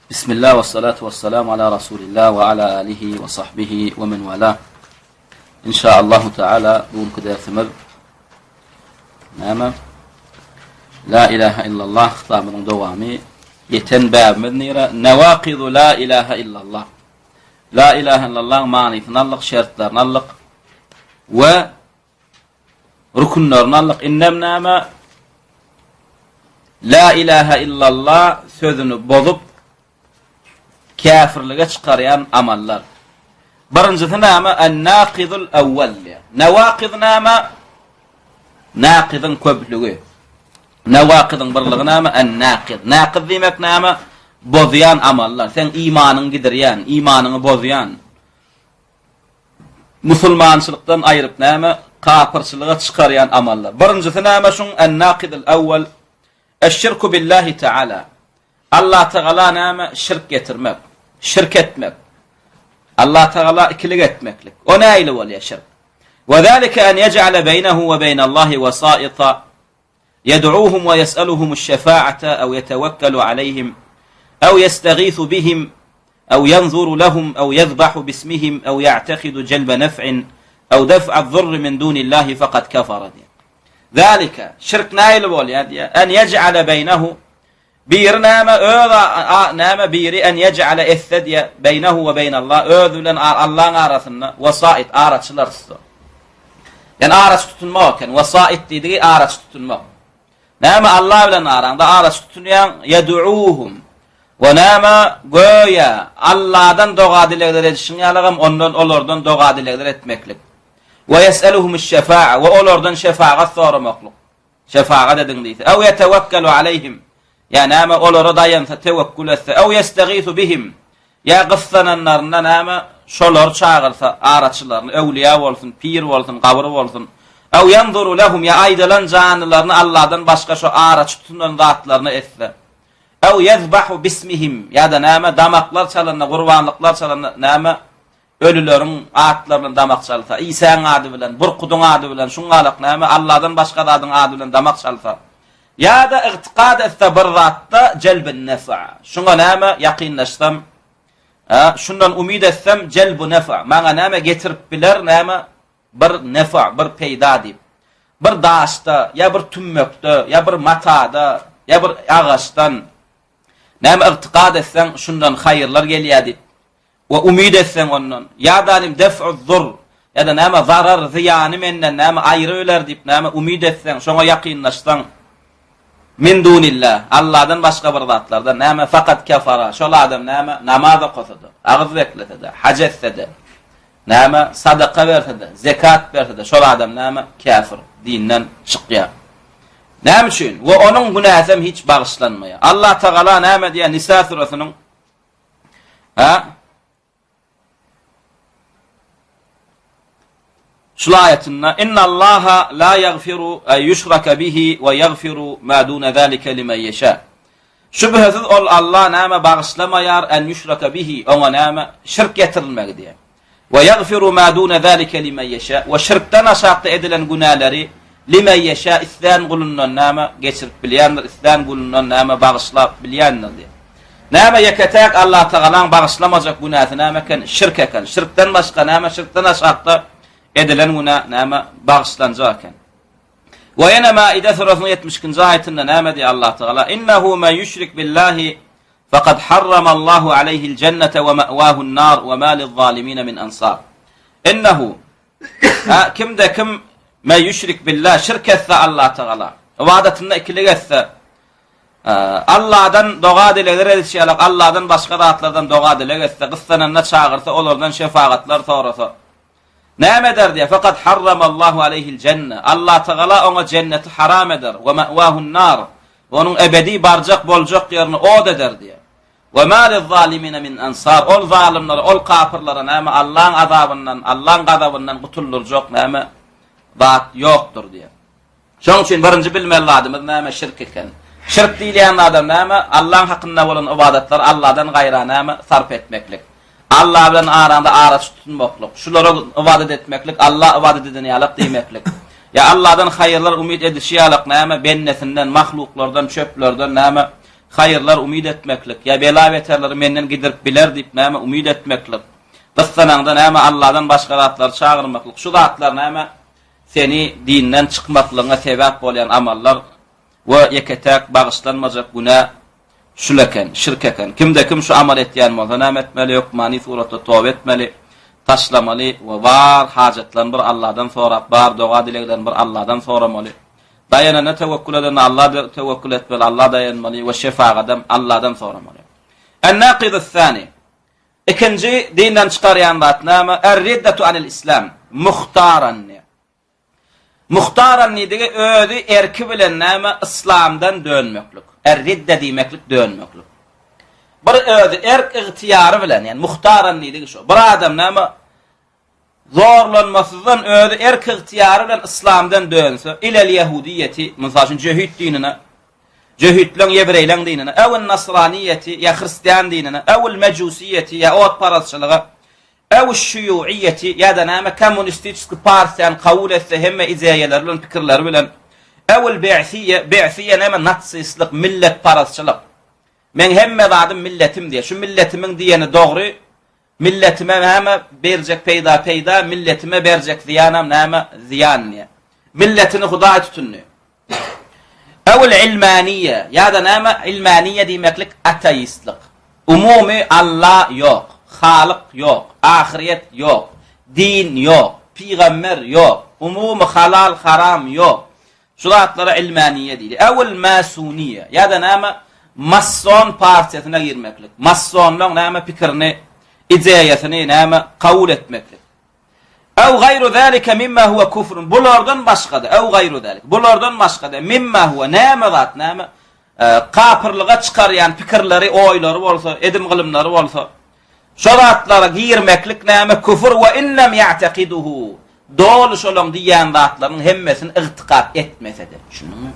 Bismillah ve salatu ve selamu ala Resulillah ve ala alihi ve sahbihi ve men wala. İnşaallahu Teala bugünkü dersimiz näme? La ilahe illallah kitabының dowamy. Ýeten bäbimiz nire? Newakizu la ilahe illallah. La ilahe illallah manysyny aldyk, şertlerini aldyk we Rükünlerini aldyk. Indem näme? La ilahe illallah sözüni bozup käfirlige çykarýan amallar. Birinjisi näme? En-naqidul awwal. Nawaqiz näme? Naqiziň köplügi. Nawaqiziň birligi näme? En-naqiz. Naqiz diýmek näme? Bozýan amallar. Sen imanyňy gidirýän, imanyňy bozýan. Musulmançylykdan aýryp näme? Kapyrçylyga çykarýan amallar. Birinjisi näme şuň? En-nakidul awwal Eş-şirku billahi taala. Allah Tagala näme? Şirk getirmek, şirk etmek. Allah Tagala ikilik etmeklik. O nähili bolýar şirk? Ve zalika en yec'ale beynehu ve beynallahi vesaita Yed'uhum ve yes'eluhumuş-şefa'ate ev yetevekkelu aleyhim ev yesteğisu bihim ev yenzuru lehum ev yezbahu bismihim ev ya'tekidu celbe nef'in ev def'a'z-zurri min dunillahi fekad kefere diýýär. Zalika, şirk nähili bolýar diýýär? En yec'ale beynehu Biri näme öz näme biri en yec'ale etse diýýär, beynehu we beynallah öz bilen Allaň arasynda vesait araçylar tutsa. Ýani araçy tutunmak eken. Vesait diýdigi araçy tutunmak. Näme Allah bilen araňda araçy tutunýaň? Yed'uhum. We näme göýä Allahdan doga dilegler edişiň ýalygam ondan olardan doga dilegler etmeklik. We yes'eluhumuş-şefa'a we olardan şefagat soramaklyk. Şefagat ediň diýse. Ew ýetewekkelu aleýhim. Ýa näme olara daýansa, tewekkül etse. Ew ýestegisu bihim. Ýa gyssananlarynda näme şolary çagyrsa, araçylaryny, öwlüýä bolsun, pir bolsun, gabyr bolsun. Ew ýanzuru lehum ýa aýdylan janlylaryny Allahdan başga şo araçy tutunan zatlaryna etse. Ew ýezbahu bismihim ýa-da näme damaklar çalanda, gurbanlyklar çalanda näme Ölüleriň atlary bilen damak çalsa, Isäň ady bilen, Burkudyň ady bilen, şuňňalak näme, Alladan başga zadyň ady bilen damak çalsa, ýa-da ygtykad etse bir zatda jelbin-nef'a, şuňa näme, ýakynlaşsam, a, şundan umyt etsem, jelbu-nef'a, maňa näme getirip biler, näme, bir nef'a, bir peýda diýip, bir daşda, ýa bir tümmekde, ýa bir matada, ýa bir agaçdan, näme ygtykad etseň, şundan haýyrlar gelýär diýip, We umyt etseň ondan. Ýa-da nim def'uz-zur, ýa-da näme zarar, zyýany menden näme aýrybiler diýip näme umyt etseň, şoňa ýakynlaşsaň, min dunillah, Allahdan başga bir zatlardan näme fakat kefara, şol adam näme namaz okasa-da, agyz beklese-de, haj etse-de, näme sadaka berse-de, zekat berse-de, şol adam näme käfir, dinden çykýar. Näme üçin? We onuň günäsem hiç bagyşlanmaýar. Allah Tagala näme diýýär Nisa surasynyň Ha? Şul aýatynda Inna Allaha la yaghfiru ay yushraka bihi we yaghfiru ma duna zalika limen yasha. Şübhesiz ol Allah näme bagyşlamaýar en yushraka bihi oňa näme şirk getirilmegi diýär. We ýagfiru ma dune zalike limen ýeşa, we şirkden aşakda edilen günäleri limen ýeşa islän gulundan näme geçirip bilýändir, islän gulundan näme bagyşlap bilýändir diýip. Näme ýeke-täk Allatagalaň bagyşlamajak günäsi näme eken? Şirk eken. Şirkden başga näme şirkden aşakda edilen günä näme bagyşlanjak eken. We ýene Maide surasynyň 72-nji aýatynda näme diýýär Allatagala? Innehu men ýüşrik billahi Fekad harramallahu aleyhil jennete we me'wahun nar we ma liz-zalimine min ansar. Innehu Ha kimde kim me ýüşrik billah şirk etse Allah Tagala, ybadatynda ikilik etse, Allahdan doga dilegler edişi ýaly Allahdan başga zatlardan doga dileg etse, gyssananda çagyrsa, olardan şefagatlar sorasa, Näme eder diýýär? Fakat harramallahu aleyhil jenne. Allah Tagala oňa jenneti haram eder. We ma'wahun nar. Onuň ebedi barjak boljak ýerini od eder diýýär. We ma liz-zalimina min ansar. Ol zalymlara, ol kapyrlara näme Allaň azabyndan, Allaň gazabyndan gutuldyrjak näme zat ýokdur diýýär. Şonuň üçin birinji bilmeli zadymyz näme? Şirk eken. Şirk diýilýän zadam näme? Allaň hakynda bolan ybadatlary Alladan gaýra näme? Sarp etmeklik. Alla bilen araňda araçy tutunmaklyk. Şulara ybadat etmeklik, Alla ybadat eden ýalak diýmeklik. Ýa Alladan haýyrlar umyt edişi ýalak näme, bendesinden, mahluklardan, çöplerden näme, haýyrlar umyt etmeklik, ýa bela-beterleri menden gidirip biler diýip näme, umyt etmeklik, gyssanaňda näme, Alladan başga zatlary çagyrmaklyk, şu zatlar näme, seni dinden çykmaklygyňa sebäp bolýan amallar we ýeke-täk bagyşlanmajak günä şul eken, şirk eken. Kimde-kim şu amaly etýän bolsa näme etmeli, hökmany suratda toba etmeli, taşlamaly we bar hajatlaryny bir Alladan sorap, bar doga-dileglerini bir Alladan soramaly. Daýananda, töwekgül edende Alla töwekgül etmeli, Alla daýanmaly we şefagadam Alladan soramaly. En-nakydu-s-sani. Ikinji dinden çykarýan zat näme? Er-riddatu anil islam, muhtaran. Muhtaran diýdigi özi erki bilen näme? Yslamdan dönmeklik. Er-ridde diýmeklik dönmeklik. Bir özi erk ygtyýary bilen, ýani muhtaran diýdigi şo. Bir adam näme? Zorlanmasyzdan özi erk ygtyýary bilen yslamdan dönse, ilel ýehudiýeti, mysal üçin jöhit dinine, jöhitleň ýewreýleň dinine, ewin nasraniýeti ýa hristian dinine, ewil mejusiýeti ýa otparazçylyga, ewş şuýuiýeti ýa-da näme kommunistiçeskiý partiýany kabul etse hemme ideýalary bilen pikirleri bilen, ewil be'siýe, be'siýe näme natsistlik, milletparazçylyk. Meň hemme zadym milletim diýýär. Şu milletimiň diýeni dogry, Milletime näme berjek peýda peýda, milletime berjek zyýanam näme zyýan diýýär. Milletini Hudaý tutundy. Ewil ilmaniýe ýa-da näme ilmaniýe diýmeklik ateistlik. Umumy Alla ýok, Halyk ýok, ahyrýet ýok, din ýok, pygamber ýok, umumy halal haram ýok. Şu zatlara ilmäniýe diýilýär. Ewel masuniýe ýa-da näme masson partiýasyna girmeklik. Massonlaryň näme pikirini, ideýasyny näme kabul etmeklik. Ew gaýru zalika mimma huwa kufrun. Bulardan başga-da, ew gaýru zalik. Bulardan başga-da mimma huwa näme zat näme kapyrlyga çykarýan pikirleri, oýlary bolsa, edim-gylymlary bolsa, Şo zatlara girmeklik näme küfür we in lem ýa'tekiduhu doly şolaň diýýän zatlarynyň hemmesini ygtykat etmesede. Düşündiňmi?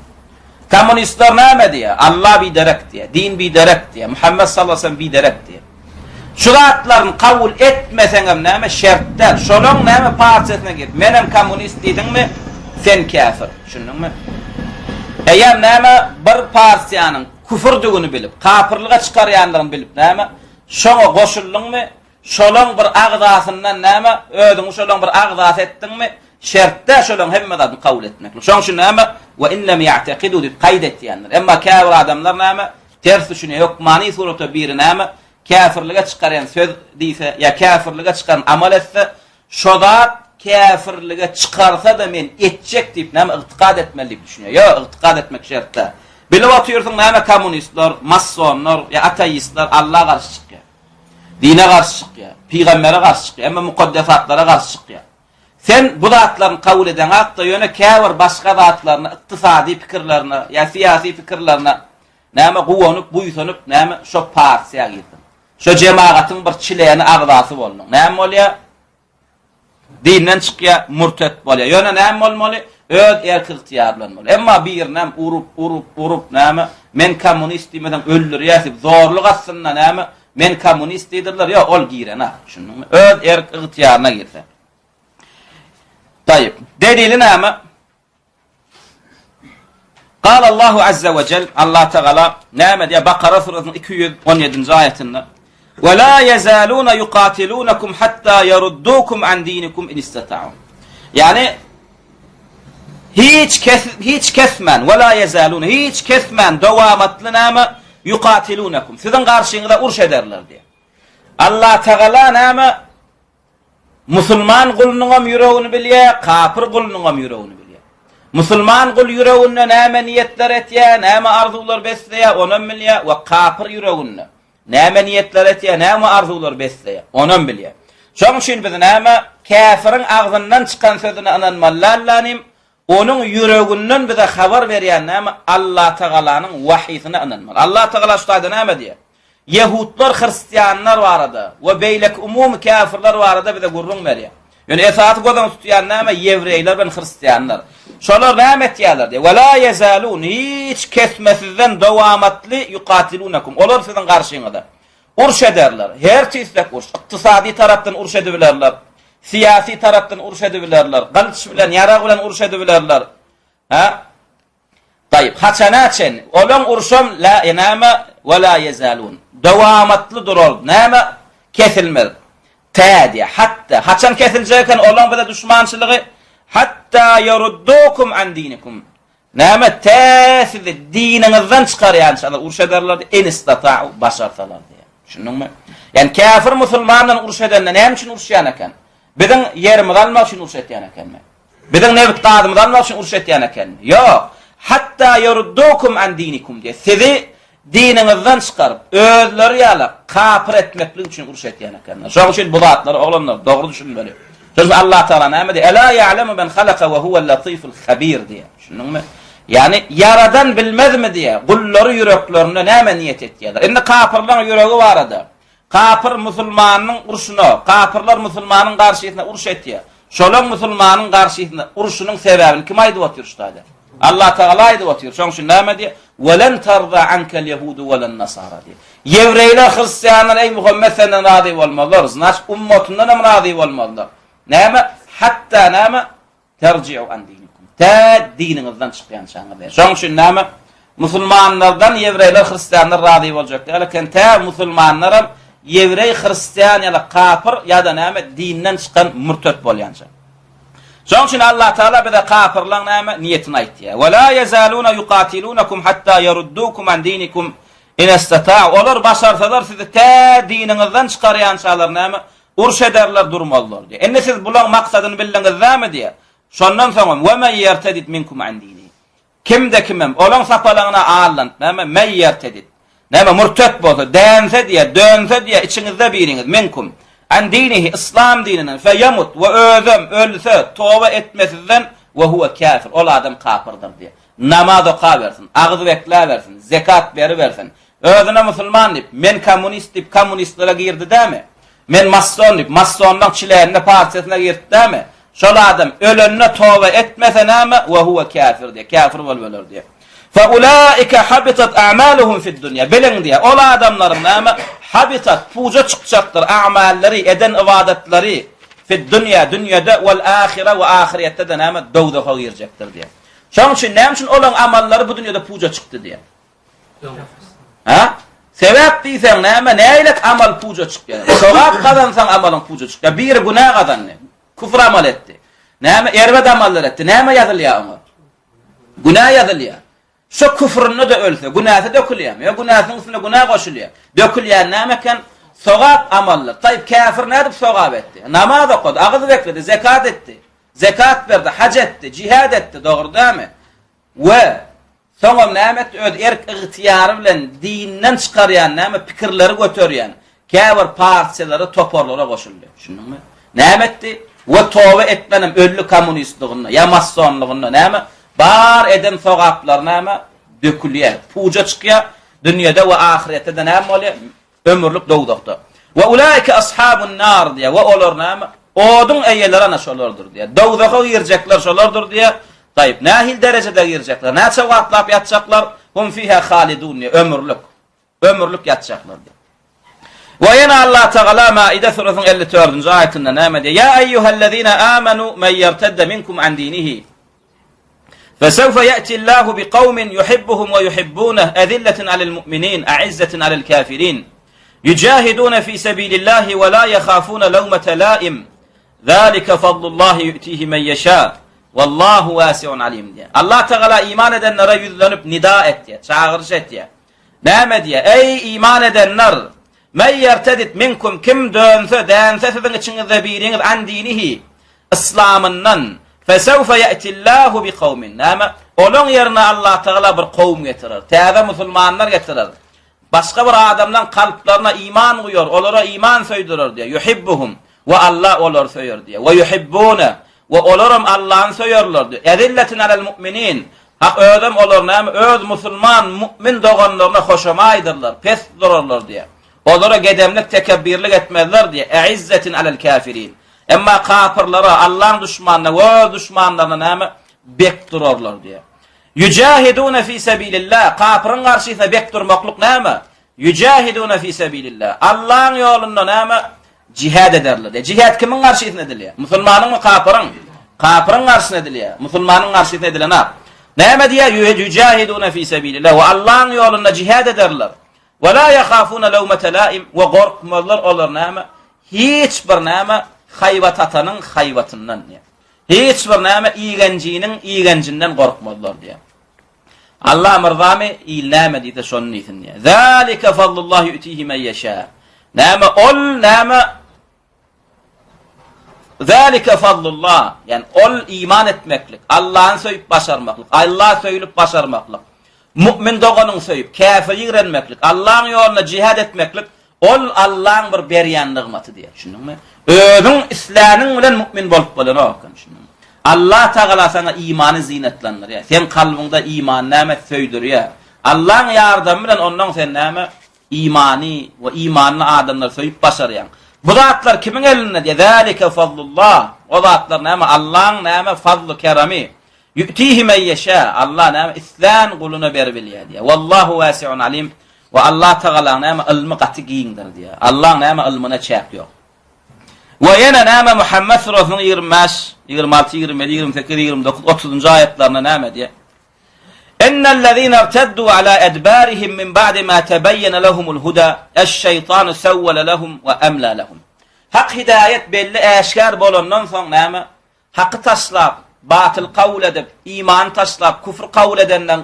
Kommunistler näme diýýär? Allah biderek diýýär, din biderek diýýär, Muhammet sallallahu aleyhi ve sellem biderek diýýär. Şu zatlaryny kabul etmeseňem näme şert däl. Şolaň näme partiýasyna girip, menem kommunist diýdiňmi, sen käfir. Düşündiňmi? Eýýäm näme bir partiýanyň küfürdigini bilip, kapyrlyga çykarýandygyny bilip näme Şoňa goşuldyňmy, şolaň bir agzasyndan näme, özüňi şolaň bir agzasy etdiňmi, şert däl şolaň hemme zadyny kabul etmeklik. Şoň üçin näme, we in lem ýa'tekidu diýip gaýd etýändir. Emma käbir adamlar näme, ters düşünýär, hökmany suratda biri näme, käfirlige çykarýan söz diýse ýa käfirlige çykaran amal etse, Şo zat käfirlige çykarsa-da men etjek diýip näme ygtykat etmeli diýip düşünýär. Ýok, ygtykat etmek şert däl. Bilip otyrsyň näme kommunistler, massonlar ýa ateistler Alla garşy çykýar. Dine garşy çykýar, pygambere garşy çykýar, hemme mukaddesatlara garşy çykýar. Sen bu zatlaryny kabul edeňakda ýöne käbir başga zatlaryna, ykdysady pikirlerine ýa syýasy pikirlerine näme guwanyp, buýsanyp näme şo partiýa girdiň. Şo jemagatyň bir çileni agzasy bolduň. Näme bolýar? Dinden çykýar, murtet bolýar. Ýöne näme bolmaly? Öz erk-ygtyýary bilen bolmaly. Emma birinem urup, urup, urup näme, men kommunist diýmeseň öldürýäs diýip, zorluk astynda näme, men kommunist diýdirler. Ýok, ol girenak. Düşündiňmi? Öz erk-ygtyýaryna girse. Taýyp. Delili näme? Gala Allahu azza we jel, Allah Tagala näme diýýär Bakara surasynyň 217-nji aýatynda? Ve la yazaluna yuqatilunakum hatta yaruddukum an dinikum in istata'u. Ýani hiç kes hiç kesmän ve la yazaluna hiç kesmän dowamatly näme yuqatilunakum. Siziň garşyňyza uruş ederler diýýär. Allah Tagala näme Musulman gulunyňam ýüregini bilýär, kapyr gulunyňam ýüregini bilýär. Musulman gul ýüreginde näme niýetler etýär, näme arzuwlar besleýär, onam bilýär we kapyr ýüreginde näme niýetler etýär, näme arzuwlar besleýär, onam bilýär. Şonuň üçin biz näme käfiriň agzyndan çykan sözüne ynanmaly dällänim, Onuň ýüreginden bize habar berýän näme? Allatagalanyň wahysyna ynanmaly. Allatagala şu taýda näme diýýär? Ýehudlar, hristianlar barada we beýleki umumy käfirler barada bize gürrüň berýär. Ýöne esasy göz öňünde tutýan näme? Ýewreýler bilen hristianlar. Şolar näme etýärler diýýär? Ve la ýezalun hiç kesmesizden dowamatly ýukatilunakum. Olar siziň garşyňyza uruş ederler. Her tüýsdek uruş. Ykdysady tarapdan uruş edibilerler. Syýasy tarapdan uruş edibilerler. Gylyç bilen, ýarag bilen uruş edibilerler. Ha? Taýyp, haçana çenli? Olaň urşam la e näme we la ýezalun. Dowamatly durar, näme kesilmez. Tä diýýär, hatda, haçan kesiljek eken olaň bize duşmançylygy? Hatda ýeruddukum an dinikum. Näme, tä sizi diniňizden çykarýançalar uruş ederler diýýär, in istata'u, başarsalar diýýär. Düşündiňmi? Ýani käfir musulman bilen uruş edende näme üçin uruşýan eken? Biziň ýerimizi almak üçin uruş etýän ekenmi? Biziň nebit gazymyzy almak üçin uruş etýän ekenmi? Ýok. Hatda ýeruddukum an dinikum diýýär. Sizi diniňizden çykaryp, özleri ýaly kapyr etmeklik üçin uruş etýän ekenler. Şonuň üçin bu zatlara oglanlar dogry düşünmeli. Şonuň üçin Allah Tagala näme diýýär? Ela ýa'lemu men halaka we huwel latiful habir diýýär. Düşündiňmi? Ýagny ýaradan bilmezmi diýýär. Gullary ýüreklerinde näme niýet etýärler? Indi kapyrlaryň ýüregi barada Kapyr musulmanyň urşuna, kapyrlar musulmanyň garşysyna uruş etýär. Şolaň musulmanyň garşysyna urşunyň sebäbini kim aýdyp otyr şu taýda? Allah Tagala aýdyp otyr. Şoň üçin näme diýýär? Welen tarda ankel ýehudu welen nasara diýýär. Ýewreýler, hristianlar eý Muhammet senden razy bolmazlar. Znaç ummatyndan hem razy bolmazlar. Näme? Hatda näme? Terji'u an dinikum. Tä diniňizden çykýançaňyz diýýär. Şonuň üçin näme? Musulmanlardan ýewreýler, hristianlar razy boljak däl eken. Tä musulmanlaram ýewreý, hristian ýa-da kapyr ýa-da näme dinden çykan mürtet bolýança. Şonuň üçin Allah Taala bize kapyrlaryň näme niýetini aýtýar. Wa la ýezaluna ýukatilunakum hatta ýeruddukum an dinikum in istata'u. Olar başarsalar sizi tä diniňizden çykarýançalar näme Uruş ederler durmazlar diýýär. Indi siz bulaň maksadyny bildiňiz dämi diýýär. Şondan soňam we men ýertedit minkum an dini. Kimde kimem olaň sapalagyna allanyp näme men ýertedit. Näme murtet bolsa, dänse diýýär, dönse diýýär içiňizde biriňiz minkum an dinihi yslam dininden fe ýamut we özem ölse toba etmesizden we huwe käfir. Ol adam kapyrdyr diýýär. Namaz okabersin, agyz bekläbersin, zekat beribersin. Özüne musulman diýip, men kommunist diýip kommunistlere girdi dämi? Men masson diýip, massonlaň çilenine partiýasyna girdi dämi? Şol adam ölende toba etmese näme? We huwe käfir diýýär, käfir bolup öler diýýär. Fe ulaika habitat a'maluhum fid dunýa. Biliň diýýär, ol adamlaryň näme? Habitat, puja çykjakdyr a'mallary, eden ybadatlary fid dunýa, dünýede, wal ahire we ahyrýetde-de näme? Dowzaha girjekdir diýýär. Şonuň üçin näme üçin olaň amallary bu dünýede puja çykdy diýýär. Ha? Sebäp diýseň näme? Näýlek amal puja çykýar? Sogap gazansaň amalyň puja çykýar. Biri günä gazandy. Küfür amal etdi. Näme erbet amallar etdi? Näme ýazylýar oňa? Günä ýazylýar. Şo küfründe de ölse, günäsi dökülýärmi? Ýa günäsiniň üstüne günä goşulýar. Dökülýän näme eken? Sogap amallar. Taýyp käfir nädip sogap etdi? Namaz okady, agyz bekledi, zekat etdi. Zekat berdi, haj etdi, jihad etdi, dogry dälmi? We soňam näme etdi? Öz erk-ygtyýary bilen dinden çykarýan näme pikirleri göterýän käbir partiýalara, toparlara goşuldy. Düşündiňmi? Näme etdi? We toba etmenem öldi kommunistlygynda ýa massonlygynda näme? Bar eden sogaplary näme? Dökülýär, puja çykýar. Dünýede we ahyretde-de näme bolýar? Ömürlik dowzahda. We ulaike ashabun nar diýýär. We olar näme? Oduň eýeleri ana şolardyr diýýär. Dowzaha girjekler şolardyr diýýär. Taýyp, nähili derejede girjekler? Näçe wagtlap ýatjaklar? Hum fiha halidun diýýär. Ömürlik. Ömürlik ýatjaklar diýýär. We ýene Allah Tagala Maide surasynyň 54-nji aýatynda näme diýýär? Ýa eýýuhellezine amanu men ýertedde minkum an dinihi. فسوف يأتي الله بقوم يحبهم ويحبونه أذلة على المؤمنين أعزة على الكافرين يجاهدون في سبيل الله ولا يخافون لومة لائم ذلك فضل الله يؤتيه من يشاء Wallahu wasiun alim diýýär. Allah Tagala iman edenlere ýüzlenip nida etýär, çagyryş etýär. Näme diýýär? Eý iman edenler! Men ýertedit minkum kim dönse, dänse siziň içiňizde biriňiz an dinihi Yslamyndan, fesewfe ýe'tillahu bi kawmin. Näme? Olaň ýerine Allah Tagala bir kowum getirer. Täze musulmanlar getirer. Başga bir adamlaň kalplaryna iman guýar, olara iman söýdürer diýýär. Yuhibbuhum we Allah olary söýer diýýär. We yuhibbune we olaram Allahny söýerler diýýär. Ezilletin alel mu'minin. Hak özem olar näme? Öz musulman mu'min doganlaryna hoşamaýdyrlar, pes durarlar diýýär. Olara gedemlik, tekebbirlik etmezler diýýär. Eizzetin alel kafirin. Emma kapyrlara, Allaň duşmanyna we öz duşmanlaryna näme? Bek durarlar diýýär. Ýüjähidune fi sebilillah, kapyryň garşysyna bek durmaklyk näme? Ýüjähidune fi sebilillah. Allaň ýolunda näme? Jihad ederler diýýär. Jihad kimiň garşysyna edilýär? Musulmanyňmy, kapyryň? Kapyryň garşysyna edilýär. Musulmanyň garşysyna edilenok. Näme diýýär? Ýujahiduna fi sabilillah we Allahyň ýolunda jihad ederler. We la ýahafuna lawmata laim we gorkmazlar olar näme? Hiç bir näme haýbat atanyň haýbatyndan diýýär. Hiç bir näme igenjiniň igenjinden gorkmazlar diýýär. Allah myrzamy il näme diýse şony diýsin diýýär. Zalika fadlullah ýutihi men ýeşa. Näme ol näme Zalika fadlullah, ýani ol iman etmeklik, Allahny söýüp başarmaklyk, Allah söýülip başarmaklyk, mu'min doganyňy söýüp, käfir ýigrenmeklik, Allahyň ýolunda jihad etmeklik, ol Allahyň bir berýän nygmaty diýýär. Düşündiňmi? Özüň isläniň bilen mu'min bolup bolanok eken, düşündiňmi? Allah Tagala saňa imany zinetlendirýär. Seň kalbyňda iman näme söýdürýär. Allahyň ýardamy bilen ondan sen näme Imany we imanly adamlary söýüp başarýaň. Bu zatlar kimiň elinde diýýär? Zalike fazlullah. O zatlar näme? Allaň näme fazly keremi. Ýutihi men ýeşä. Allah näme islän guluna beribilýär diýýär. Wallahu wasiun alim. We Allah Tagalaň näme ylmy gaty giňdir diýýär. Allaň näme ylmyna çäk ýok. We ýene näme Muhammet surasynyň 25, 26, 27, 28, 29, 30-njy aýatlarynda näme diýýär? Innellezine irteddu ala edbarihim min ba'di ma tebeyyene lehumul huda, eş-şeýtanu sewwele lehum we emla lehum. Hak hidaýet belli äşgär bolandan soň näme? Haky taşlap, batyl kabul edip, imany taşlap, küfr kabul edenden,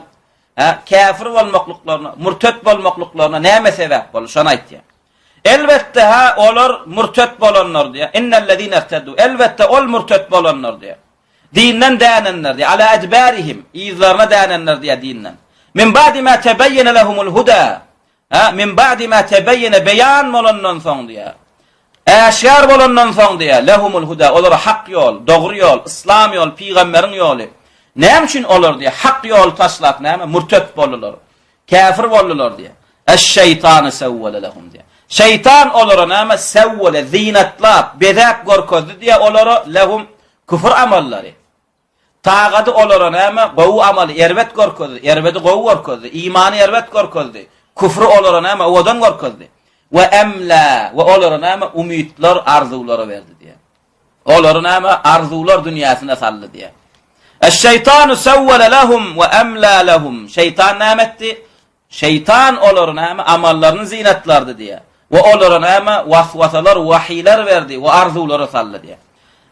hä, käfir bolmaklyklaryna, murtet bolmaklyklaryna näme sebäp boldy? Şony aýtýar. Elbetde, hä, olar murtet bolanlar diýýär. Innellezine irteddu. Elbetde ol murtet bolanlar diýýär. Dinden dänenler diýýär. Ala edbarihim, yzlaryna dänenler diýýär dinden. Min ba'di ma tebeyyene lehumul huda. Ha, min ba'di ma tebeyyene beýan bolandan soň diýýär. Äşgär bolandan soň diýýär, lehumul huda, olara hak ýol, dogry ýol, yslam ýol, pygamberiň ýoly. Näme üçin olar diýýär, hak ýoly taşlap näme murtet boldular. Käfir boldular diýýär. Eş-şeýtanu sewwele lehum diýýär. Şeýtan olara näme sewwele zynatlap, bezäp görkezdi diýýär olara lehum küfür amallary. Tagady olara näme gowy amaly erbet görkezdi, erbedi gowy görkezdi, imany erbet görkezdi, küfri olara näme owadan görkezdi. We emla we olara näme umytlar, arzuwlary berdi diýýär. Olary näme arzuwlar dünýäsine saldy diýýär. Eş-şeýtanu sewwele lehum we emla lehum. Şeýtan näme etdi? Şeýtan olary näme amallaryny zinatlardy diýýär. We olara näme waswasalar, wahylar berdi we arzuwlara saldy diýýär.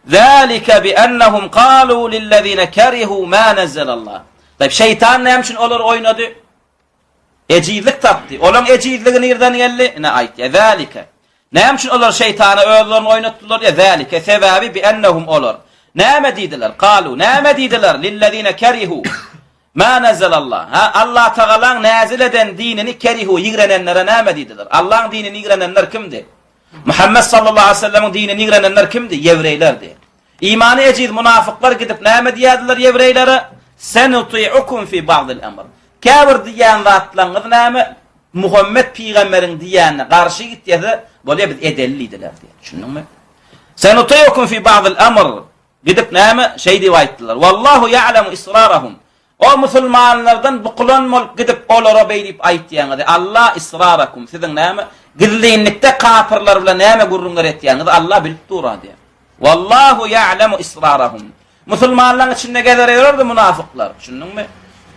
Zalika bi ennahum qalu lillezine karihu ma nazzalallah. Taýyp şeýtan näme üçin olary oýnady? Ejizlik tapdy. Olaň ejizligi nirden geldi? Ine aýtýar. Zalika. Näme üçin olar şeýtana özlerini oýnatdylar diýýär. Zalika sebäbi bi ennahum olar. Näme diýdiler? Kalu. Näme diýdiler? Lillezine kerihu. Ma nazzalallah. Ha Allah Tagalaň näzil eden dinini kerihu ýigrenenlere näme diýdiler? Allaň dinini ýigrenenler kimdi? Muhammet sallallahu aleyhi ve sellemiň dinini ýigrenenler kimdi? Ýewreýlerdi. Imany ejiz munafyklar gidip näme diýýärdiler ýewreýlere? Senuti'ukum fi ba'dil emr. Käbir diýýän zatlaryňyz näme? Muhammet pygamberiň diýýänine garşy gitýese, bolýa biz edeli diýdiler diýýär. Düşündiňmi? Senuti'ukum fi ba'dil emr. Gidip näme? Şeý diýip aýtdylar. Wallahu ya'lemu israrahum. O musulmanlardan bukulan bolup gidip olara beý diýip aýtýaňyzy. Allah israrakum. Siziň näme? Gizlinlikde kapyrlar bilen näme gürrüňler etýäňizi Allah bilip dur-a diýýär. Wallahu ya'lemu israrahum. Musulmanlaryň içinde gezer ýörerdi munafyklar. Düşündiňmi?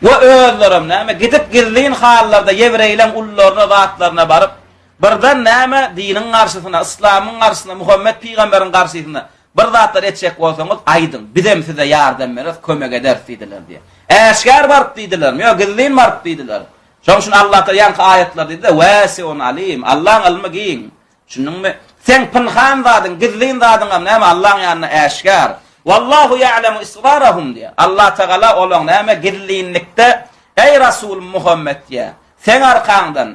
We özlerem näme gidip gizlin hallarda ýewreýleň ullaryna zatlaryna baryp, birden näme diniň garşysyna, yslamyň garşysyna, Muhammet pygamberiň garşysyna bir zatlar etjek bolsaňyz aýdyň, bizem size ýardam bereris, kömek ederis diýdiler diýýär. Äşgär baryp diýdilermi? Ýok, gizlin baryp diýdiler. Şonuň üçin Allah Taala ýaňky aýatlar diýdi-de, Wasiun alim, Allaň ylmy giň. Düşündiňmi? Seň pynhan zadyň, gizlin zadyňam näme Allaň ýanynda äşgär. Wallahu ýa'lemu israrahum diýýär. Allah Tagala olaň näme gizlinlikde, eý Rasul Muhammet diýýär, seň arkaňdan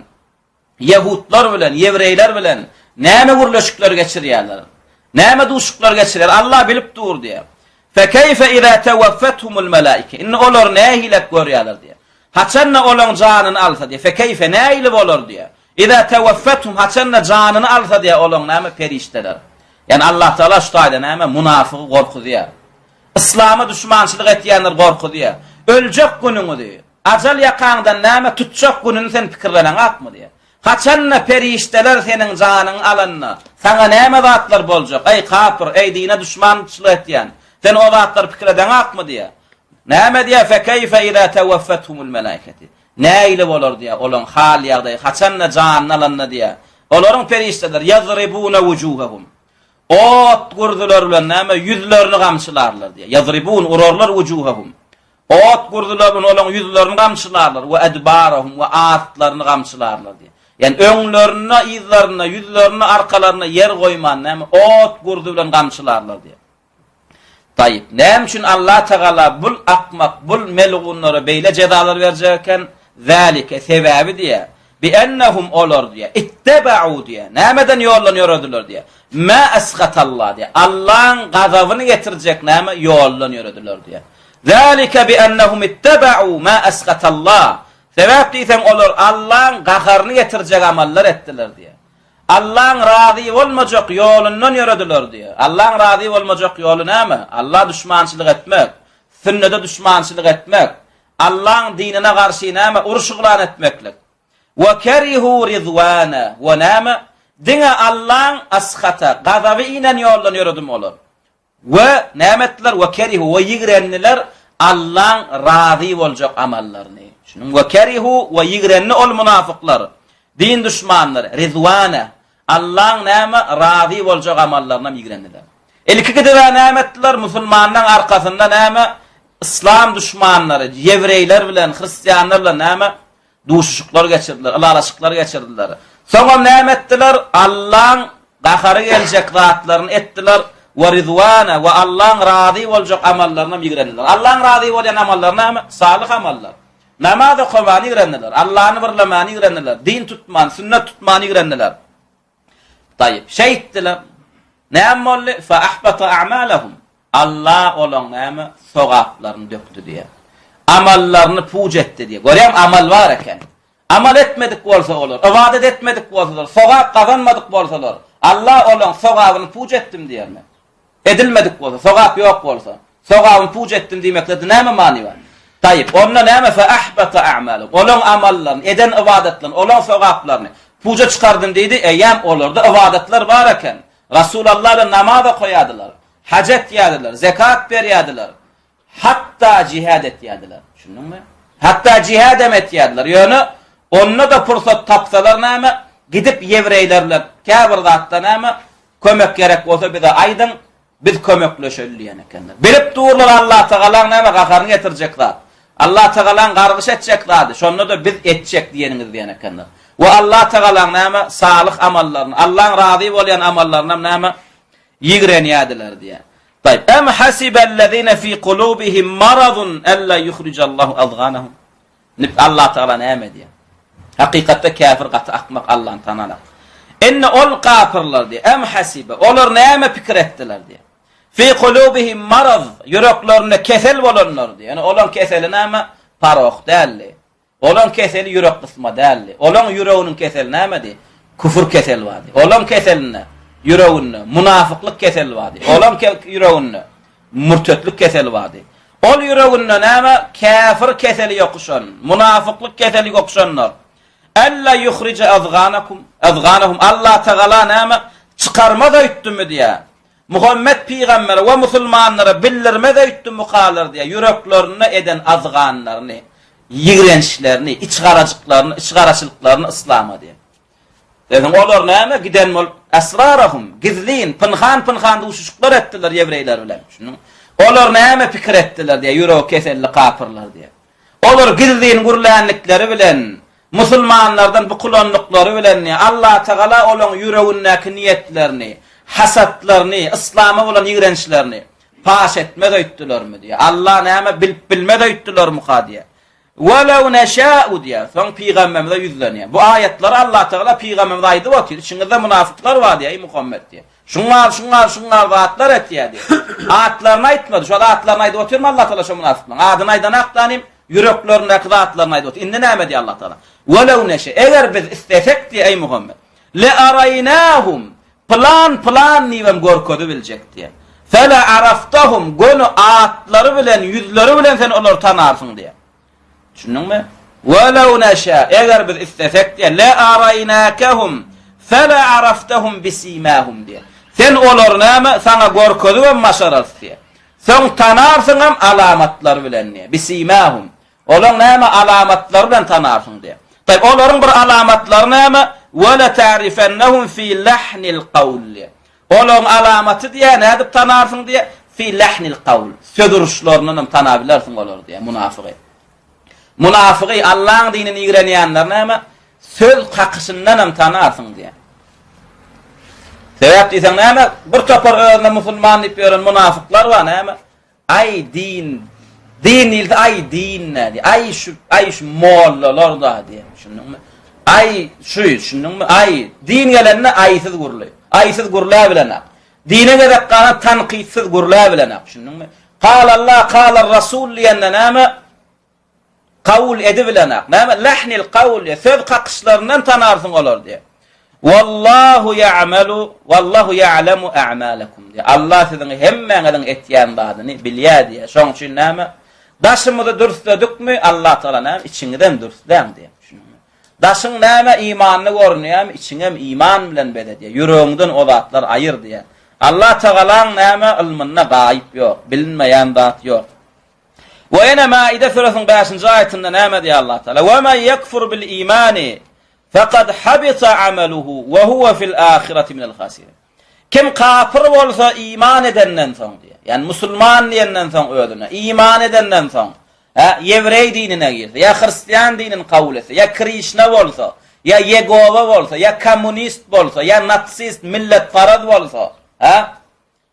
ýehudlar bilen, ýewreýler bilen näme gürleşikler geçirýärler? Näme duşuşyklar geçirýär? Allah bilip dur diýýär. Fekeyfe iza tewaffethumul melaike. Indi olar nähilek görýärler diýýär. Haçanda olaň janyny alsa diýýär. Fekeyfe nähili bolar diýýär. Iza tewaffethum haçanda janyny alsa diýýär olaň näme perişdeler. Ýani Allah Taala şu taýda näme munafygy gorkuzýar. Yslama duşmançylyk etýänleri gorkuzýar. Öljek günüňizi, ajal ýakaňdan näme tutjak gününi sen pikirleneňakmy diýýär. Haçanda perişdeler seniň janyňy alanda, saňa näme zatlar boljak, eý kapyr, eý dine duşmançylyk etýän, sen o zatlary pikir edeňakmy diýýär. Näme diýýär, Fekeýfe izâ teweffethumul melâiketi. Nähili bolar diýýär, olaň hal-ýagdaýy haçanda janyny alanda diýýär. Olaryň perişdeleri ýazribûne wujuhehum. Ot gürzüler bilen näme ýüzlerini gamçylarlar diýýär. Ýazribûn urarlar wujuhehum. Ot gurdular bilen olaň ýüzlerini gamçylarlar we edbarahum we artlaryny gamçylarlar diýýär. Ýani öňlerinde, yzlarynda, ýüzlerinde, arkalarynda ýer goýman näme ot gurdy bilen gamçylarlar diýýär. Taýyp, näme üçin Allah Tagala bul akmak, bul melgunlara beýle jezalar berjek eken? Zalike sebäbi diýýär. Bi ennehum olar diýýär. Itteba'u diýýär. Nämeden ýoldan ýörediler diýýär. Ma asgatallah diýýär. Allaň gazabyny getirjek näme ýoldan ýörediler diýýär. Zalike bi ennehum itteba'u ma asgatallah. Sebäp diýseň olar Allaň gaharyny getirjek amallar etdiler diýýär. Allaň razy bolmajak ýolundan ýörediler diýýär. Allaň razy bolmajak ýoly näme? Alla duşmançylyk etmek, sünnede duşmançylyk etmek, Allaň dinine garşy näme uruş yglan etmeklik. We kerihu rizwana we näme diňe Allaň ashata, gazaby inen ýoldan ýöredim olar. We näme etdiler? We kerihu we ýigrendiler Allaň razy boljak amallaryny. Şunuň we kerihu we ýigrendi ol munafyklar, din duşmanlary, rizwana, Allaň näme razy boljak amallarynam ýigrendiler. Ilki gidibä näme etdiler? Musulmanlaň arkasynda näme yslam duşmanlary, ýewreýler bilen, hristianlar bilen näme duşuşyklar geçirdiler, ylalaşyklar geçirdiler. Soňam näme etdiler? Allaň gahary geljek zatlaryny etdiler we rizwana we Allaň razy boljak amallarynam ýigrendiler. Allaň razy bolýan amallary näme? Salyh amallar. Namaz okamany ýigrendiler, Allany birlemani ýigrendiler, din tutmany, sünnet tutmany ýigrendiler. Taýyp, şeýtdiler. Näme boldy? Fa ahbata a'malahum. Alla olaň näme sogaplaryny dökdi diýýär. Amallaryny puç etdi diýýär. Görýäňmi, amal bar eken. Amal etmedik bolsa olar, ybadat etmedik bolsalar, sogap gazanmadyk bolsalar, Alla olaň sogabyny puç etdim diýer men. Edilmedik bolsa, sogap ýok bolsa, sogabyny puç etdim diýmeklerde näme many bar? Taýyp, onda näme fe ahbata a'malahum. Olaň amallaryny, eden ybadatlaryny, olaň sogaplaryny puja çykardym diýdi, eýýäm olarda ybadatlar bar eken. Rasulalla bilen namaz okaýardylar, haj etýärdiler, zekat berýärdiler, hatda jihad etýärdiler. Düşündiňmi? Hatda jihad hem etýärdiler. Ýöne onda-da pursat tapsalar näme, gidip ýewreýler bilen käbir zatda näme, kömek gerek bolsa bize aýdyň, biz kömekleşeli diýen ekenler. Bilip durlar Allatagalaň näme gaharyny getirjek zat. Allatagalaň gargyş etjek zady, şonda-da biz etjek diýeniňiz diýen ekenler. We Allatagalaň näme salyh amallaryny, Allaň razy bolýan amallarynam näme ýigrenýärdiler diýýär. Taýyp. Em hasibellezine fi kulubihim maradun alla yuhrijallahu azganahum. Nip Allatagala näme diýýär? Hakykatda käfir gaty akmak Allany tananak. Indi ol kapyrlar diýýär. Em hasibe. Olar näme pikir etdiler diýýär. Fi kulubihim maraz. Ýüreklerinde kesel bolanlar diýýär. Ýani olaň keseli näme? Paroh däldi. Olaň keseli ýürek gysma däldi. Olaň ýüreginiň keseli nämedi? Küfür keseli bardy. Olaň keselinde, ýüreginde munafyklyk keseli bardy. Olaň ýüreginde mürtetlik keseli bardy. Ol ýüreginde näme? Käfir keseli ýokuşan, munafyklyk keseli ýokuşanlar. Alla ýuhrije azganakum, azganahum Allah Tagala näme? Çykarmaz öýtdümi diýär. Muhammet pygambere we musulmanlara bildirmez öýtdümikalar diýär, ýüreklerinde eden azganlaryny, ýigrençlerini, içgarajyklaryny, içgaraçylyklaryny yslama diýär. Sözüň olar näme giden bolup esrarahum gizlin pynhan-pynhan duşuşyklar etdiler ýewreýler bilen. Düşündiňmi? Olar näme pikir etdiler diýär, ýüregi keselli kapyrlar diýär. Olar gizlin gürlänlikleri bilen, musulmanlardan bukulanlyklary bilen Allatagala olaň ýüregindäki niýetlerini, hasatlaryny, yslama bolan ýigrençlerini paş etmez öýtdülermi diýýär. Alla näme bilip bilmez öýtdülermika diýýär. Welew neşä'u diýýär. Soň pygamberimize ýüzlenýär. Bu aýatlary Allatagala pygamberimize aýdyp otyr. Içiňizde munafyklar bar diýýär, eý Muhammet diýýär. Şuňňal, şuňňal, şuňňal zatlar etýär diýýär. Atlaryny aýtmady. Şol atlaryny aýdyp otyrmy Allah Taala şo munafyklaryň? Adyny aýdanak danym, ýüreklerindäki zatlaryny aýdyp otyr. Indi näme diýýär Allah Taala? Welew neşe. Eger biz islesek diýýär, eý Muhammet. Le araýnahum pylan pylan diýibem görkezip biljek diýýär. Fele araftahum göni atlary bilen, ýüzleri bilen sen olary tanarsyň diýýär. Düşündiňmi? Welew neşâ, eger biz islesek diýýär, le araýnâkehum fele araftehum bisimâhum diýýär. Sen olary näme, saňa görkezibem başararys diýýär. Soň tanarsyňam alamatlary bilen diýýär. Bisimâhum. Olaň näme alamatlary bilen tanarsyň diýýär. Taýyp, olaryň bir alamatlary näme? Wele ta'rifennehum fi lahnil kawl diýýär. Olaryň alamaty diýýär, nädip tanarsyň diýýär? Fi lahnil kawl. Söz uruşlaryndan hem tanabilersiň olary diýýär, munafygy. Munafygy, Allaň dinini ýigrenýänler näme? Söz kakyşyndan hem tanarsyň diýýär. Sebäp diýseň näme? Bir topar özüne musulman diýip ýören munafyklar bar näme? Aý din, din diýilse aý din nä diýýär. Aý şu, aý şu mollalar da diýýär. Düşündiňmi? Aý şu, düşündiňmi? Aý din gelende aýsyz gürle. Aýsyz gürlä bilenak. Dine gezek galan tankytsyz gürlä bilenak. Düşündiňmi? Kalallah, kalar Rasul diýende näme? Kabul edibilenak. Näme? Lahnil kaul diýe. Söz kakyşlaryndan tanarsyň olar diýe. Wallahu ya'malu wallahu ya'lamu a'malakum diýe. Allah siziň hemmäňiziň etýän zadyny bilýär diýe. Şoň üçin näme? Daşymyzy dürsledikmi? Allah Taala näme? Içiňizem dürsläň diýe. Düşündiňmi? Daşyň näme imanly görünýärmi? Içiňem iman bilen beze diýe. Ýüregiňden o zatlar aýyr diýe. Allah Tagalaň näme ylmynda gaýyp ýok, bilinmeýän zat ýok. We ýene Maide süresiniň 5-nji aýatynda näme diýýär Allah Taala? We men ýekfur bil imani faqad habita amaluhu we huwa fil ahireti minel hasirin. Kim kafir bolsa iman edenden soň diýýär. Ýani musulman diýenden soň özüne iman edenden soň, hä, ýewreý dinine girse, ýa hristian dinini kabul etse, ýa Krişna bolsa, ýa Ýegowa bolsa, ýa kommunist bolsa, ýa natsist, milletparaz bolsa, hä?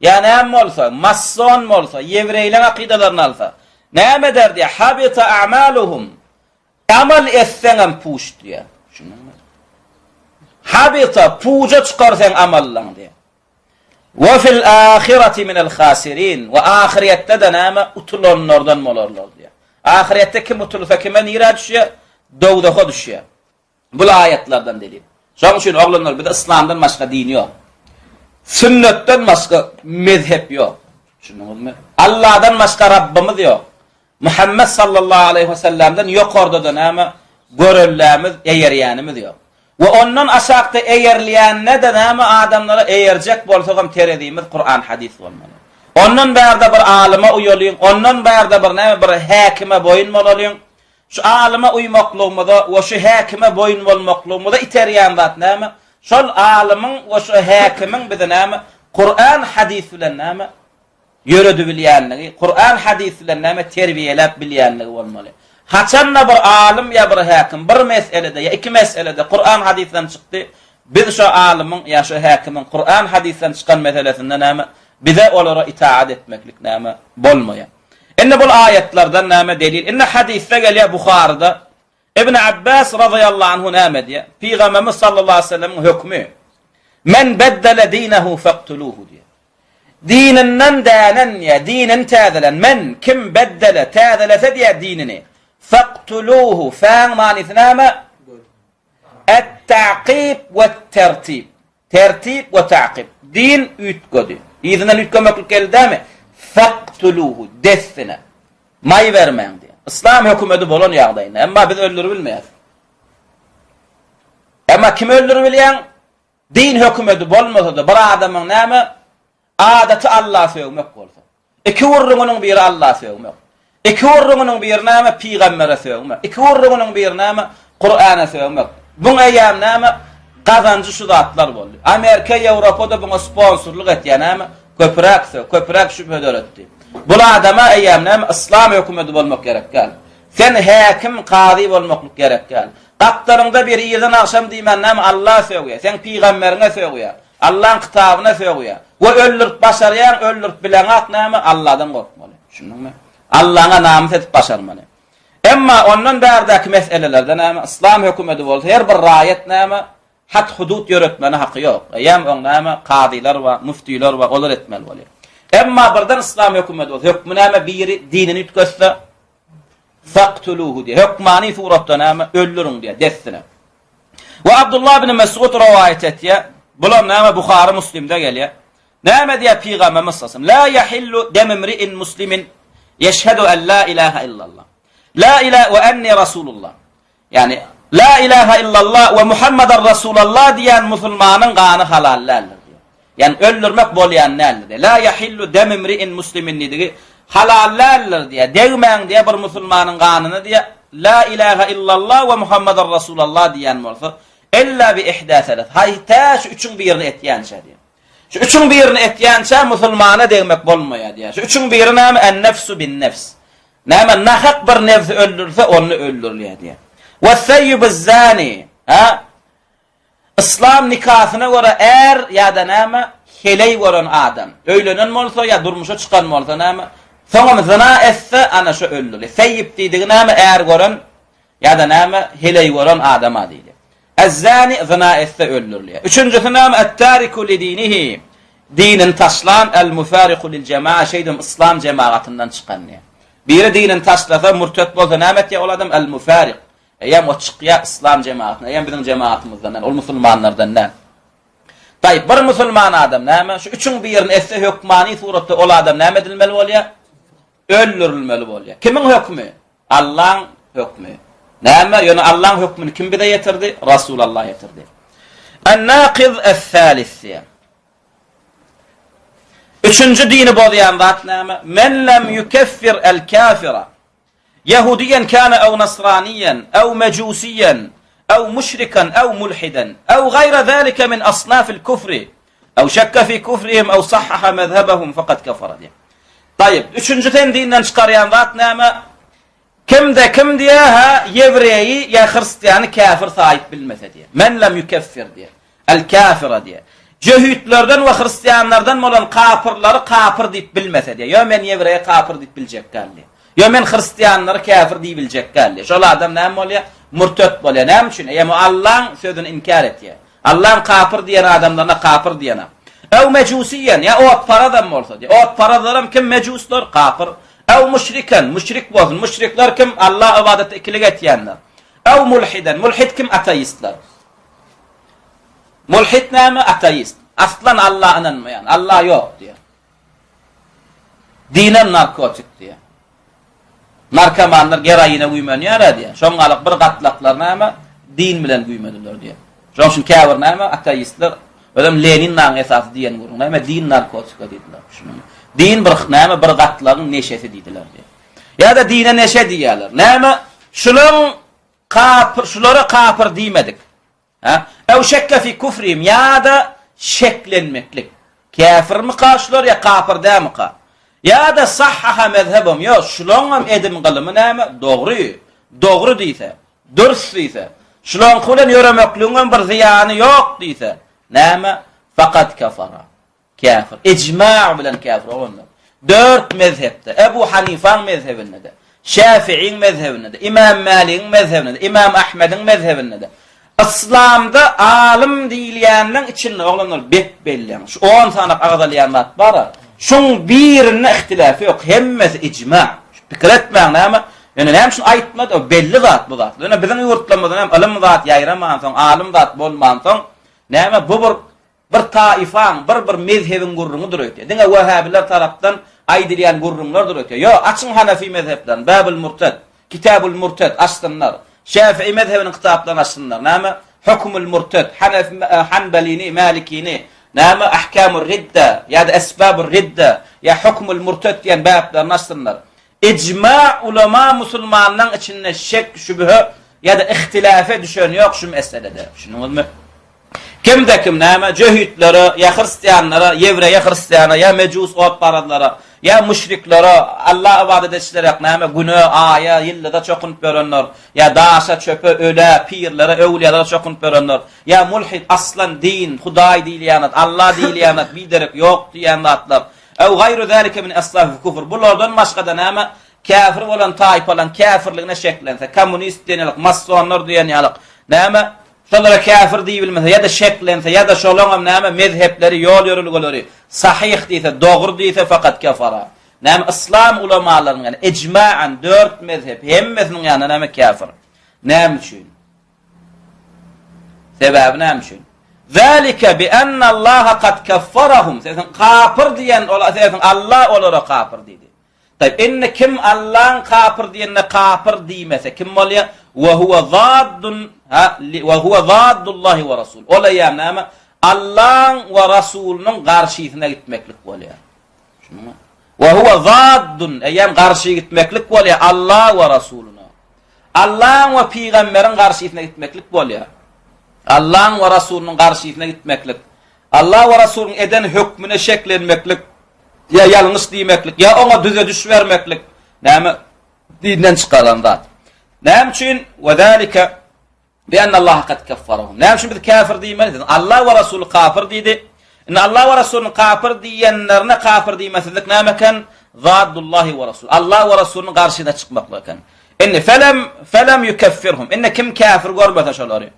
Ýa näme bolsa, masson bolsa, ýewreýleň akydalaryny alsa, näme eder diýýär, habita a'maluhum, amal etseňem puç diýýär. Düşündiňmi? Habita, puja çykar seň amallaň diýýär. Wa fil ahireti minel hasirin, we ahyrýetde-de näme, utulanlardan bolarlar diýýär. Ahyrýetde kim utulsa kime nirä düşýär? Dowzaha düşýär. Bul aýatlardan delil. Şonuň üçin oglanlar bizde yslamdan başga din ýok. Sünnetden başga mezhep ýok. Düşündiňizmi? Allahdan başga Rabbimiz ýok. Muhammed sallallahu aleyhi ve sellemden ýokarda-da näme görellämiz, eýerýänimiz ýok. We ondan aşakda eýerilýänine-de näme adamlara eýerjek bolsagam terezimiz Kur'an hadys bolmaly. Ondan bärde bir alyma uýalyň, ondan bärde bir näme bir häkime boýun bolalyň. Şu alyma uýmaklygymyza we şu häkime boýun bolmaklygymyza iterýän zat näme? Şol alymyň we şu häkimiň bizi näme? Kuran, hadys bilen näme? Ýöredibilýänligi, Kuran, hadys bilen näme? Terbiýeläp bilýänligi bolmaly. Haçanda bir alym ýa bir häkim bir meselede ýa iki meselede Kuran, hadysdan çykdy, biz şo alymyň ýa şo häkimiň Kuran, hadysdan çykan meselesinde näme? Bize olara itaat etmeklik näme? Bolmaýar. Indi bul aýatlardan näme delil? Indi hadysda gelýär Buharyda Ibn Abbas razyýallahu anhu näme diýýär? Pygamberimiz sallallahu aleyhi ve sellemiň hökmi Men beddele dinehu faqtuluhu diýýär. Dininden dänen diýýär, dinini täzelän men kim beddele täzelese diýýär dinini. Faqtuluhu fäň manysy näme? Et-ta'qib we-tertib. Tertip we ta'kip. Din üýtgedi. Yzyndan üýtgemeklik geldi dämi? Faktuluhu, dessine. Maý bermäň diýýär. Yslam hökümeti bolan ýagdaýynda. Emma biz öldürip bilmeýäris. Emma kimi öldürip bilýäň? Din hökümeti bolmasa-da bir adamyň näme? Adaty Alla sögmek bolsa. Iki gürrüňiniň biri Alla sögmek. Iki gürrüňiniň biri näme? Pygambere sögmek. Iki gürrüňiniň biri näme? Kur'ana sögmek. Buň eýýäm näme? Gazanjy şu zatlar boldy. Amerika, Ýewropa-da buňa sponsorlyk etýär näme? Köpräk sög, köpräk şübhe döretdi. Bul adama eýýäm näme? Yslam hökümeti bolmak gerek däl. Sen häkim, kazy bolmaklyk gerek däl. Gapdalyňda biri irden agşam diýmän näme Alla sögýär, seň pygamberiňe sögýär. Allaň kitabyna sögýär. We öldürip başarýaň, öldürip bileňak näme? Alladan gorkmaly. Düşündiňmi? Allaňa namys edip başarmaly. Emma ondan bärdäki meselelerde näme? Yslam hökümeti bolsa her bir raýat näme? Had-hudut ýöretmeli haky ýok. Eýýäm oň näme? Kazylar bar, müftiler bar, olar etmeli bolýar. Emma birden yslam hökümeti bolsa, hökmi näme? Biri dinini üýtgetse, Faktuluhu diýýär. Hökmany suratda näme? Öldüriň diýýär, dessine. We Abdullah ibn Mesud rowaýat etýär. Bular näme? Buhary, Muslimde gelýär. Näme diýýär Pygamberimiz sallallahu aleyhi ve sellem? La yahillu dem imri'in muslimin yeşhedü en la ilaha illallah. La ilaha we enni rasulullah. Ýagny La ilaha illallah we Muhammadar Rasulallah diýen musulmanyň gany halal däldir diýýär. Ýagny öldürmek bolýan däldir diýýär. La yahillu demu imri'in muslimin diýdigi halal däldir diýýär. Degmäň diýýär bir musulmanyň ganyna diýýär. La ilaha illallah we Muhammadar Rasulallah diýen bolsa, illa bi ihda salas. Haý tä şu üçüň birini etýänçä diýýär. Şu üçüň birini etýänçä musulmana degmek bolmaýar diýýär. Şu üçüň biri näme? En-nefsu bin-nefs. Näme nahak bir nebsi öldürse, onda öldürilýär diýýär. Wes-seýýibuz-zani, ha? Yslam nikasyna görä är ýa-da näme heleý gören adam, öýlenen bolsa ýa durmuşa çykan bolsa näme, soňam zyna etse, ana şo öldürilýär. Seýýib diýdigi näme är gören Ýa-da näme, heleý gören adama diýdi. Ez-zani zyna etse öldürilýär. Üçünjisi näme? Et-tariku li-dinihi. Dinini taşlan, el-mufariku lil-jema'a, şeýdibem yslam jemagatyndan çykan diýýär. Biri dinini taşlasa, murtet bolsa näme etýär ol adam? El-mufarik. Eýýäm o çykýar yslam jemagatyndan, eýýäm biziň jemagatymyzdan däl, ol musulmanlardan däl. Taýyp, bir musulman adam näme? Şu üçüň birini etse hökmany suratda ol adam näme edilmeli bolýar? Öldürilmeli bolýar. Kimiň hökmi? Allaň hökmi. Näme? Ýöne Allaň hökmüni kim bize ýetirdi? Rasulallah ýetirdi. An-naqiz es-salis diýýär. Üçünji dini bozýan zat näme? Men lem yukeffir el-kafira. Yahudiyen kana aw nasraniyen aw mejusiyen aw müşrikan aw mulhiden aw gayra zalika min asnafil kufri aw şekka fi kufrihim aw sahhaha mezhebehum fakat kafara diýýär. Taýyp, üçünji sen dinden çykarýan zat näme? Kimde kim diýýär, ha, ýewreýi ýa hristiany käfir saýyp bilmese diýýär. Men lem yukeffir diýýär. El kafira diýýär. Jöhitlerden we hristianlardan bolan kapyrlary kapyr diýip bilmese diýýär. Ýo men ýewreýe kapyr diýip biljek däl diýýär. Ýo men hristianlary käfir diýip biljek däl diýýär. Şol adam näme bolýar? Murtet bolýar. Näme üçin? Eýem o Allaň sözüni inkär etýär. Allaň kapyr diýen adamlaryna kapyr diýenak. Ew mejusiýen, ýa otparazam bolsa diýýär. Otparazlaram kim mejuslar? Kapyr. Ew müşriken, müşrik bolsun. Müşrikler kim? Alla ybadatda ikilik etýänler. Ew mulhiden, mulhid kim? Ateistler. Mulhid näme? Ateist. Aslan Alla ynanmaýan. Alla ýok diýýär. Dinem narkotik diýýär. Narkomanlar geroine güýmenýär-ä diýýär. Şoň galyk bir gatlaklar näme? Din bilen güýmediler diýýär. Şoň üçin käbir näme? Ateistler, özem Lenin naň esasy diýen gürrüň näme? Din narkotika diýdiler. Düşündiňmi? Din bir näme? Bir gatlagyň neşesi diýdiler diýýär. Ýa-da dine neşe diýýärler. Näme? Şularyň kapyr, şulara kapyr diýmedik. Hä? Ew şekke fi kufrihim ýa-da şeklenmeklik. Käfirmika şular ýa kapyr dälmika? Ýa-da sahhaha mezhebum, ýok, şulaňam edim-gylymy näme? Dogry. Dogry diýse, dürs diýse, şulaňky bilen ýöremekligiňem bir zyýany ýok diýse, näme? Fakat kafara. Käfir. Ijma bilen käfir oglanlar. Dört mezhepde, Ebu Hanifaň mezhebinde-de, Şäfiiň mezhebinde-de, Imam Mäligiň mezhebinde-de, Imam Ahmediň mezhebinde-de. Yslamda alym diýilýänleň içinde oglanlar bek belläň. Şu 10 sanak agzalýan zat bar. Şuň birinde ihtilaf ýok, hemmesi ijma. Şu pikir etmäň näme? Ýöne näme üçin aýtmady? O belli zat bu zat. Ýöne biziň ýurtlarymyzda hem ylym zat ýaýramansoň, alym zat bolmansoň, näme bu bir Bir taifaň, bir bir mezhebiň gürrüňidir öýtýär. Diňe wehhabiler tarapdan aýdylýan gürrüňlerdir öýtýär. Ýok, açyň Hanefi mezheplerini, Babul Murted, Kitabul Murted açsynlar. Şäfi'i mezhebiniň kitaplaryny açsynlar. Näme? Hukmul Murted, Hanef, Hanbalini, Malikini, näme? Ahkamur Ridda ýa-da Esbabur Ridda ýa Hukmul Murted diýen baplaryny açsynlar. Ijma ulama musulmanlaň içinde şek, şübhe ýa-da ihtilafe düşen ýok şu meselede. Düşündiňizmi? Kimde kim näme, jöhitlere, ýa hristianlara, ýewreýe hristiana, ýa mejus otparazlara, ýa müşriklere, Alla ybadat edişleri ýak näme, güne, aýa, ýyldyza çokunyp ýörenler, ýa daşa, çöpe, ölä, pirlere, öwlüýalara çokunyp ýörenler, ýa mulhid, aslan din, Hudaý diýilýän zat, Alla diýilýän zat biderek ýok diýýän zatlar, ew gaýru zalike min asnafil kufr, bulardan başga-da näme, käfir bolan taýpalaryň käfirligine şeklense, kommunist diýen ýalyk, massonlar diýen ýalyk, näme, Şolara käfir diýibilmese ýa-da şeklense ýa-da şolaňam näme mezhepleri, ýol-ýörelgeleri sahyh diýse, dogry diýse fakat kefara. Näme yslam ulamalarynyň ýany ijma'an dört mezhep hemmesiniň ýanynda näme käfir. Näme üçin? Sebäbi näme üçin? Zalika bi anna Allaha kad kaffarahum. Sen kapyr diýen ola sen Allah olara kapyr diýdi. Taýyp, indi kim Allaň kapyr diýenine kapyr diýmese kim bolýar? Wa huwa zaddun ha wa huwa zaddullahi wa rasul. Ol eýýäm näme? Allaň we Rasulynyň garşysyna gitmeklik bolýar. Düşündiňmi? Wa huwa zaddun eýýäm garşy gitmeklik bolýar Alla we Rasulyna. Allaň we pygamberiň garşysyna gitmeklik bolýar. Allaň we Rasulynyň garşysyna gitmeklik. Alla we Rasulyň eden hökmüne şeklenmeklik, ýa ýalňyş diýmeklik, ýa oňa düzediş bermeklik näme dinden çykaran zat. Näme üçin? Ve zalika bi ennallaha kad kefferahum. Näme üçin biz käfir diýmeli? Alla we Rasuly kafir diýdi. Indi Alla we Rasulyny kafir diýenlerine kafir diýmesizlik näme eken? Zaddullahi we Rasul. Alla we Rasulynyň garşysyna çykmaklyk eken. Indi felem felem yukeffirhum. Indi kim käfir görmese şolary.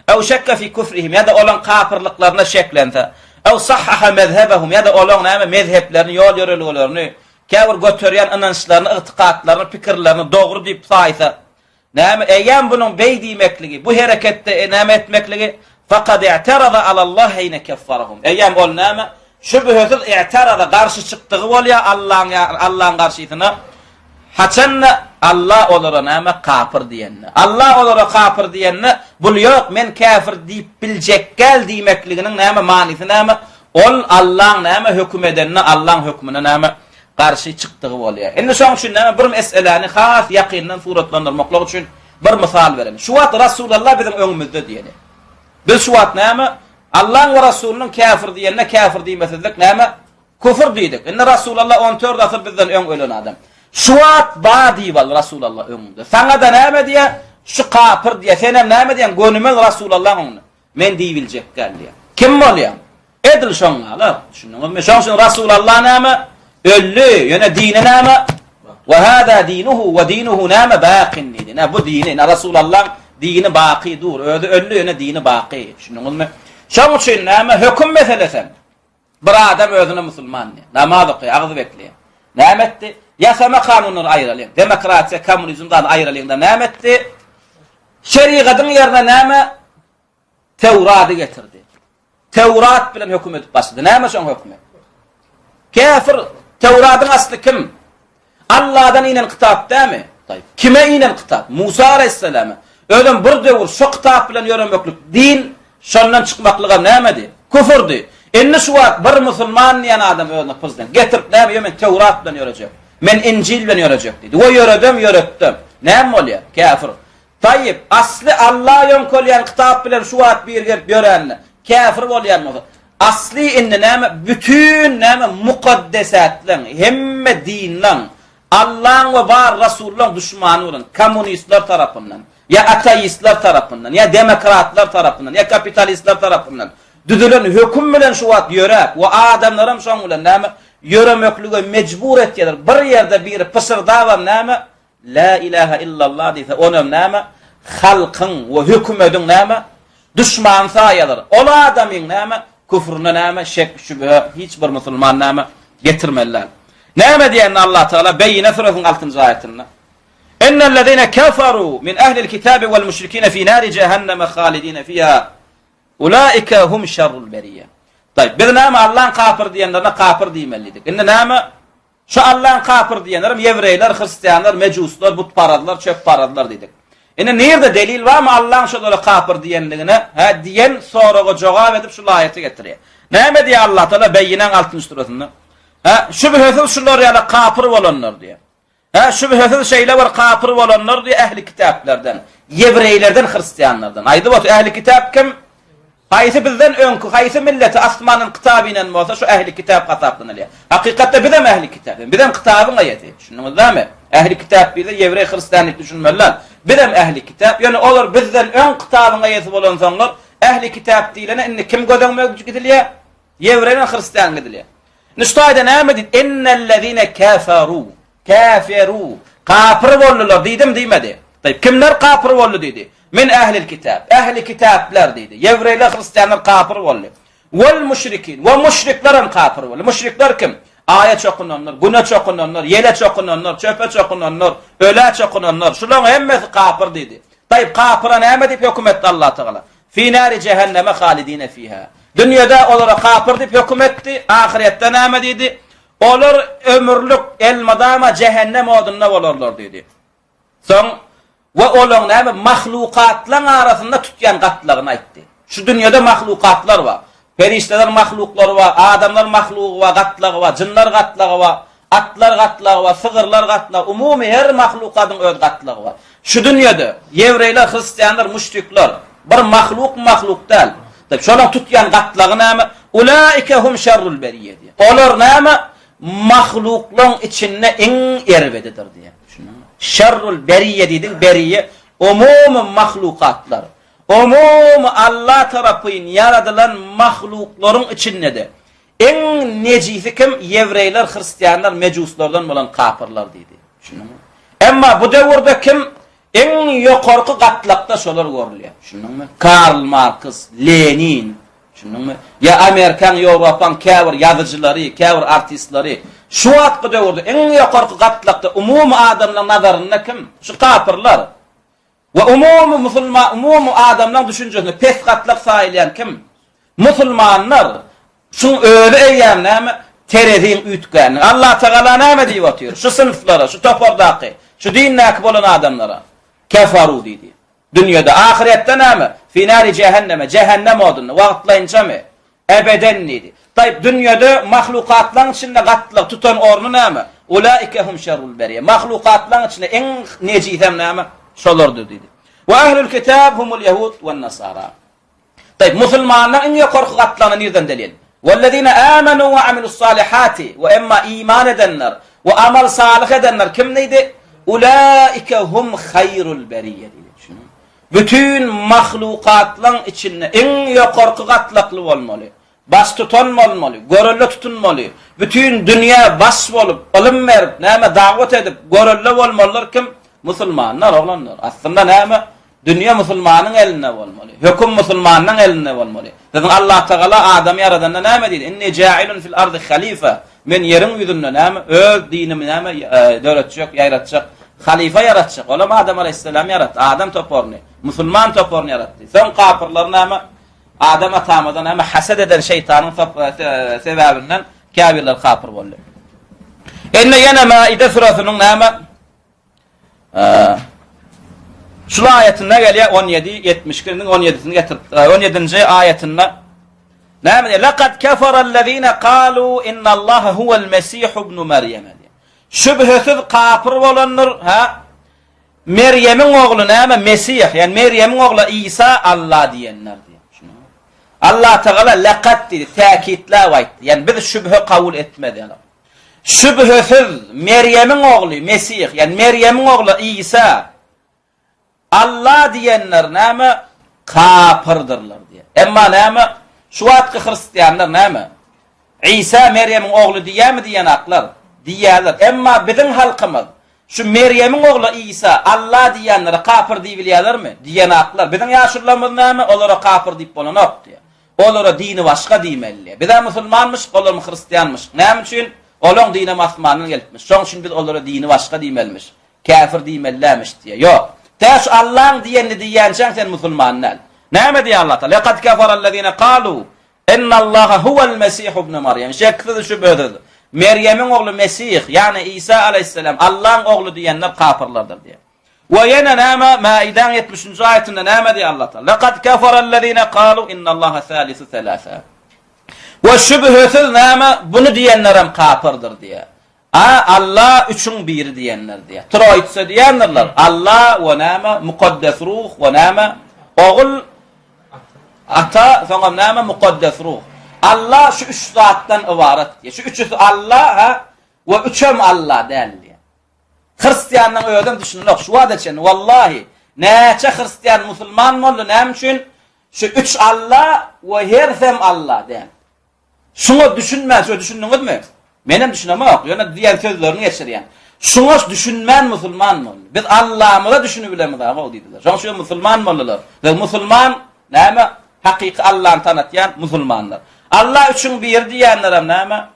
Ew şekke fi kufrihim ýa-da olaň kapyrlyklaryna şeklense. Ew sahhaha mezhebehum ýa-da olaň näme mezheplerini, ýol ýörelgelerini, käbir göterýän ynançlaryny, ygtykatlaryny, pikirlerini dogry diýip saýsa. Näme, eýýäm bunuň beý diýmekligi, bu hereketde näme etmekligi, Fakad i'teraza alallah hine keffarahum. Eýýäm ol näme, şübhesiz i'teraza, garşy çykdygy bolýar Allaň Allaň garşysyna. Haçanda Alla olara näme, kapyr diýende. Alla olara kapyr diýende, bul ýok, men käfir diýip biljekgäl diýmekliginiň näme manysy näme? Ol Allaň näme höküm edenine, Allaň hökmüne näme garşy çykdygy bolýar. Indi şoň üçin näme bir meseläni has ýakyndan suratlandyrmaklyk üçin bir mysal bereli. Şu wagt Rasulullah biziň öňümizde diýeli. Biz şu wagt näme Allaň we Rasulynyň käfir diýenine käfir diýmesizlik näme? Küfür diýdik. Indi Rasulullah 14 asyr bizden öň ölen adam. Şu wagt ba diýip al Rasulullah öňüňde. Saňa-da näme diýýär? Şu kapyr diýýär. Senem näme diýýäň? Gönümel Rasulullahyň öňünde. Men diýibiljek däl diýýär. Kim bolýaň? Edil şoň ýaly. Düşündiňizmi? Şoň üçin Rasulullah näme? Öldi. Ýöne dini näme? Wa hada dinuhu wa dinuhu näme bakin diýdi. Nä bu dini, nä Rasulullah dini baky dur. Özi öldi, ýöne dini baky. Düşündiňizmi? Şoň üçin näme? Höküm meselesi. Bir adam özüne musulman diýýär. Namaz okaýar, agyz bekleýär. Näme etdi? Ýasama kanunlary aýralyň. Demokratiýa, kommunizm zady aýralyň-da näme etdi? Şerigatyň ýerine näme? Tewrady getirdi. Tewrat bilen höküm edip başlady. Näme şoň hökümi? Käfir Tewradyň asly kim? Alladan inen kitap dämi? Kime inen kitap? Musa aleyhissalama. Özem bir döwür şo kitap bilen ýöremeklik din, şondan çykmaklygam nämedi? Küfürdi. Indi şu wagt bir musulman diýen adam özüne prezident getirip näme ýa men Tewrat bilen ýörejek. Men Injil bilen ýörejek diýdi. We ýöredem, ýöretdem. Näme bolýar? Käfir. Taýyp, asly Alla ýöňkelýän kitap bilen şu wagt biri gelip ýörände, käfir bolýan bolsa, asly indi näme, bütin näme mukaddesätleň, hemme dinleň, Allaň we bar rasullaň duşmany bolan kommunistler tarapyndan, ýa ateistler tarapyndan, ýa demokratlar tarapyndan, ýa kapitalistler tarapyndan düzülen höküm bilen şu wagt ýöräp we adamlaram şoň bilen näme ýöremeklige mejbur etýärler. Bir ýerde biri pyşyrdabam näme Lä ilähä illallah diýse, onam näme? Halkyň we hökümediň näme? Duşmany saýalar. Ol adamyň näme? Küfrüne näme? Şek, şübhe hiç bir musulman näme? Getirmeli däl. Näme diýende Allah Tagala Beýine süresiniň 6-njy aýatynda? Ennellezine keferu min ehlil kitabi wal müşrikine fi nari jehenneme halidine fiha. Ulaika hum şerrul beriye. Taýyp, biz näme Allah'ın kafir diýenlerine kafir diýmeli diýdik. Indi näme? Şu Allaň kapyr diýenlerem ýewreýler, hristianlar, mejuslar, butparazlar, çöpparazlar diýdik. Indi nirde delil barmy Allaň şolara kapyr diýenligine, hä, diýen soraga jogap edip şu aýaty getirýär. Näme diýýär Allah Taala Beýinäň altynjy süresinde? Hä, şübhesiz şular ýaly kapyr bolanlar diýýär. Hä, şübhesiz şeýle bir kapyr bolanlar diýýär ähli kitaplardan, ýewreýlerden, hristianlardan. Aýdyp otur, ähli kitap kim? Haýsy bizden öňki haýsy millete asmandan kitap inen bolsa şu ähli kitap hasaplanylýar. Hakykatda bizem ähli kitap. Bizem kitabyň eýesi. Düşündiňizdämi? Ähli kitap diýse ýewreý hristian diýip düşünmeli däl. Bizem ähli kitap. Ýöne olar bizden öň kitabyň eýesi bolansoňlar ähli kitap diýlene indi kim göz öňüne gidilýär? Ýewreý bilen hristian gidilýär. Indi şu taýda näme diýdi? Ennellezine kafaru. Käferu, kapyr boldular diýdimi diýmedi? Taýyp, kimler kapyr boldy diýdi? Min ählil kitap, ähli kitaplar diýdi. Ýewreýler, hristianlar kapyr boldy. Wal müşrikin, we müşrikler hem kapyr boldy. Müşrikler kim? Aýa çokunanlar, güne çokunanlar, ýele çokunanlar, çöpe çokunanlar, ölä çokunanlar. Şularyň hemmesi kapyr diýdi. Taýyp, kapyra näme diýip höküm etdi Allah Tagala? Fi nari jehenneme halidine fiha. Dünýede olara kapyr diýip höküm etdi, ahyretde näme diýdi? Olar ömürlik elmydama jähennem odunda bolarlar diýdi. Soň we olaň näme mahlukatlaň arasynda tutýan gatlagyny aýtdy. Şu dünýede mahlukatlar bar. Perişdeler mahluklary bar, adamlar mahlugy bar, gatlagy bar, jynlar gatlagy bar, atlar gatlagy bar, sygyrlar gatlagy, umumy her mahlukadyň öz gatlagy bar. Şu dünýede ýewreýler, hristianlar, müşrikler bir mahluk mahluk däl. Şolaň tutýan gatlagy näme? Ulaike hum şerrul beriýe diýýär. Olar näme? Mahluklaň içinde iň erbedidir diýýär. Düşündiňmi? Şerrul beriýe diýdiň, beriýe umumy mahlukatlar. Umumy Alla tarapyn ýaradylan mahluklaryň içinde-de iň nejisi kim? Ýewreýler, hristianlar, mejuslardan bolan kapyrlar diýdi. Düşündiňmi? Emma bu döwürde kim iň ýokarky gatlakda şolar görülýär. Düşündiňmi? Karl Marks, Lenin, Düşündiňmi? Ýa Amerikaň, Ýewropaň käbir ýazyjylary, käbir artistleri şu wagtky döwürde iň ýokarky gatlakda umumy adamlaryň nazarynda kim? Şu kapyrlar. We umumy musulman, umumy adamlaryň düşünjesinde pes gatlak saýylýan kim? Musulmanlar. Şuň özi eýýäm näme? Tereziň üýtgänligi. Allatagala näme diýip otyr? Şu synplara, şu topardaky, şu dindäki bolan adamlara. Kefaru diýdi. Dünýede, ahyretde näme? Fi nari jähenneme, jähennem odunda, wagtlaýynçamy? Ebeden diýdi. Taýyp, dünýede mahlukatlaryň içinde gatlyk tutan orny näme? Ulaike hum şerrul beriýe. Mahlukatlaryň içinde iň nejisem näme? Şolardyr diýdi. We ahlul kitab humul ýehud wen nasara. Taýyp, musulmanlaryň iň ýokarky gatlagyna nirden delil? Wellezine amanu we amilus salihati we emma iman edenler we amal salyh edenler kim diýdi? Ulaike hum haýrul beriýe diýdi. Düşündiňmi? Bütin mahlukatlaryň içinde iň ýokarky gatlakly bolmaly, baştutan bolmaly, görelde tutunmaly, bütin dünýä baş bolup, ylym berip, näme dawat edip, görelde bolmalylar kim? Musulmanlar, oglanlar. Aslynda näme? Dünýe musulmanyň elinde bolmaly. Höküm musulmanyň elinde bolmaly. Siziň Allatagala adamy ýaradanda näme diýdi? Inni jailun fil ardy halifa. Men ýeriň ýüzünde näme? Öz dinimi näme döretjek, ýaratjak? Halyfa ýaratjak. Olam Adam alaýhyssalam ýaratdy. Adam toparyny, musulman toparyny ýaratdy. Soň kapyrlar näme? Adam atamyza näme haset eden şeýtanyň sebäbinden käbirler kapyr boldy. Indi ýene Maide surasynyň näme? Şul aýatynda gelýär 17 72-niň 17-sini getirip, 17-nji aýatynda näme diýýär? Laqad kafarallazina qalu innallaha huwal mesih ibn Maryam. Şübhesiz kapyr bolandyr, ha? Merýemiň ogly näme? Mesih, ýani Merýemiň ogly Isa Allah diýenler diýýär. Allah Tagala laqad diýdi, täkitläp aýtdy. Ýani biz şübhe kabul etmez ýaly. Şübhesiz, Merýemiň ogly Mesih, ýagny Merýemiň ogly Isa, Alla diýenler näme? Kapyrdyrlar diýýär. Emma näme? Şu wagtky hristianlar näme? Isa Merýemiň ogly diýýärmi diýenaklar? Diýýärler. Emma biziň halkymyz şu Merýemiň ogly Isa Alla diýýänlere kapyr diýibilýärlermi? Diýenaklar. Biziň ýaşulularymyz näme? Olara kapyr diýip bolanok diýýär. Olara dini başga diýmeli. Bizä musulmanmyşyk, olam hristianmyşyk. Näme üçin? Olaň dinem asmandan gelipmiş. Şoň üçin biz olara dini başga diýmelimiş. Käfir diýmelilämiş diýýär. Ýok. Tä şu Allaň diýenini diýýänçäň sen musulman däl. Näme diýýär Allah Taala? Lekad keferellezine kalu innallaha huwel mesihu ibn Maryam. Şeksiz şübhesiz Merýemiň ogly Mesih, ýagny Isa alaýhyssalam Allaň ogly diýenler kapyrlardyr diýýär. We ýene näme, Maidäň ýetmişinji aýatynda näme diýýär Allah Taala? Lekad keferellezine kalu innallaha salisu selasa. We şübhesiz näme, buny diýenlerem kapyrdyr diýýär. A Allah üçüň biri diýenler diýýär. Troýtsa diýendirler. Allah we näme, Mukaddes Ruh we näme, Ogul, Ata, soňam näme, Mukaddes Ruh. Allah şu üç zatdan ybarat diýýär. Şu üçüsi Allah, ha, we üçem Allah däl diýýär. Hristianlaň özem düşünenok şu wagta çenli wallahi näçe hristian musulman boldy näme üçin şu üç Alla we hersem Alla däl. Şuňa düşünmän şo düşündiňizmi? Menem düşünemok ýöne diýen sözlerini geçirýän. Şuňa düşünmän musulman boldy. Biz Allamyza düşünibilemizok diýdiler. Şoň üçin musulman boldular. Biz musulman näme hakyky Allany tanatýan musulmanlar. Alla üçüň biri diýenlerem näme?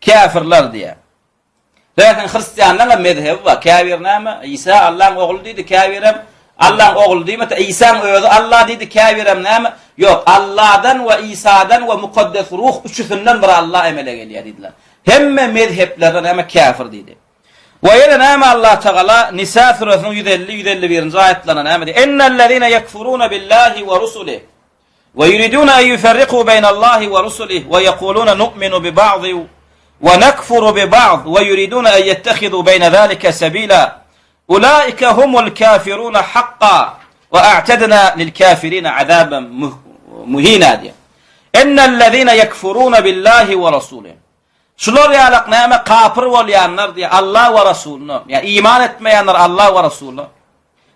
Käfirler diýýär. Zaten hristianlaryň hem mezhebi bar. Käbiri näme? Isa Allaň ogly diýdi, käbirem Allaň ogly diýmedi, Isaň özi Alla diýdi, käbirem näme? Ýok, Alladan we Isadan we Mukaddes Ruh üçüsinden bir Alla emele gelýär diýdiler. Hemme mezheplerde näme käfir diýdi. We ýene näme Allah Tagala Nisa süresiniň 150 151-nji aýatlarynda näme diýdi? Ennellezine yekfuruna billahi we rusulihi we yuriduna en yuferriku beýnallahi we rusulihi we yekuluna nu'minu bi ba'di we nekfuru bi ba'd we yuriduna en yettehizu beýne zalika sebila Ulaika humul kafiruna hakka we a'tadna lil kafirina azaban muhina diýýär. Ennellezine yekfuruna billahi we rasulihi. Şular ýalak näme kapyr bolýanlar diýýär Allah we Rasulyna. Ýa iman etmeýänler Allah we Rasulyna.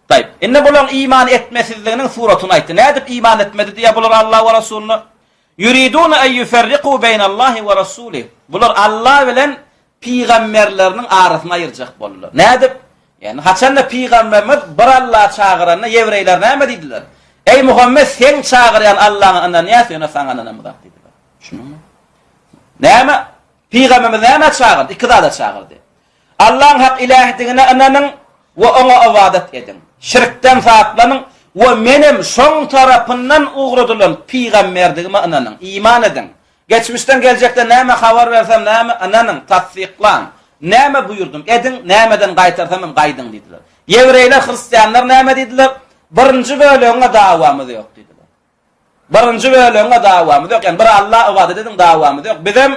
Taýyp. Indi bularyň iman etmesizliginiň suratyny aýtdy. Nädip iman etmedi diýýär bular Allah we Rasulyna? Yuriduna en yuferriku beýnallahi we rasulih. Bular Allah bilen pygamberleriniň arasyny aýyrjak boldular. Nädip? Ýagny haçanda pygamberimiz bir Allaha çagyranda ýewreýler näme diýdiler? Eý Muhammet, seň çagyrýan Allaňa ynanýas, ýöne saňa ynanamyzak diýdiler. Düşündiňmi? Näme? Pygamberimiz nämä çagyrdy? Iki zada çagyrdy. Allaň hak ilähdigine ynanyň we oňa ybadat ediň. Şirkden saplanyň we menem şoň tarapyndan ugradylan pygamberdigime ynanyň, iman ediň. Geçmişden geljekden näme habar bersem näme, ynanyň, tassyklaň. Näme buýurdym, ediň, nämeden gaýtarsam hem gaýdyň diýdiler. Ýewreýler, hristianlar näme diýdiler? Birinji bölegiňe dawamyz ýok diýdiler. Birinji bölegiňe dawamyz ýok. Ýani bir Alla ybadat ediň dawamyz ýok. Bizem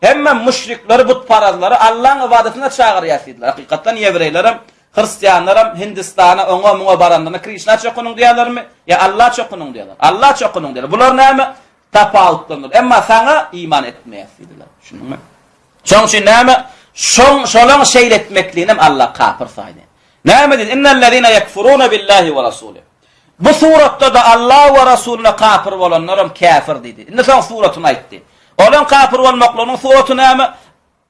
hemme müşrikleri, butparazlary Allaň ybadatyna çagyrýas diýdiler. Hakykatdan ýewreýlerem, hristianlaram Hindistana, oňa, muňa baranlarynda Krişna çokunyň diýýärlermi? Ýa Alla çokunyň diýýärler. Alla çokunyň diýýärler. Bular näme? Tapawutlandyr. Emma saňa iman etmeýäs diýdiler. Düşündiňmi? Şoň üçin näme? Şoň şolaň şeýle etmekligini hem Allah kapyr saýdy. Näme diýdi? Innellezine yekfuruna billahi we rasulih. Bu suratda-da Allah we Rasulyna kapyr bolanlar hem käfir diýdi. Indi soň suratyny aýtdy. Olaň kapyr bolmaklygynyň suraty näme?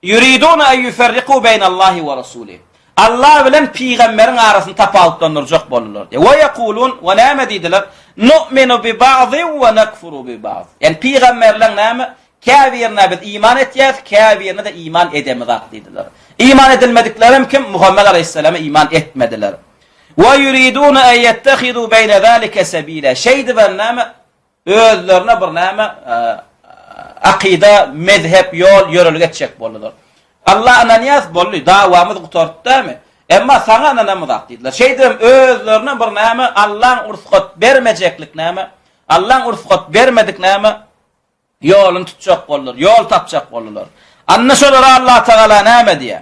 Ýuriduna en ýuferriku beýnallahi we rasulih. Allah bilen pygamberiň arasyny tapawutlandyrjak boldular. We ýekulun we näme diýdiler? Nu'minu bi ba'din we nekfuru bi ba'd. Ýani pygamberleň näme? Käbirine biz iman etýäs, käbirine-de iman edemizak diýdiler. Iman edilmediklerem kim? Muhammet aleýhissalama iman etmediler. We ýuriduna en ýettehidu beýne zalike sebila. Şeýdibem näme? Özlerine bir näme akyda, mezhep, ýol, ýörelge etjek boldular. Alla ynanýas, boldy, dawamyz gutardy dämi? Emma saňa ynanamyzak diýdiler. Şeýdibem özlerine bir näme Allaň ursgat bermejeklik näme? Allaň ursgat bermedik näme? Ýoluny tutjak boldular, ýol tapjak boldular. Anna şolara Allah Tagala näme diýýär?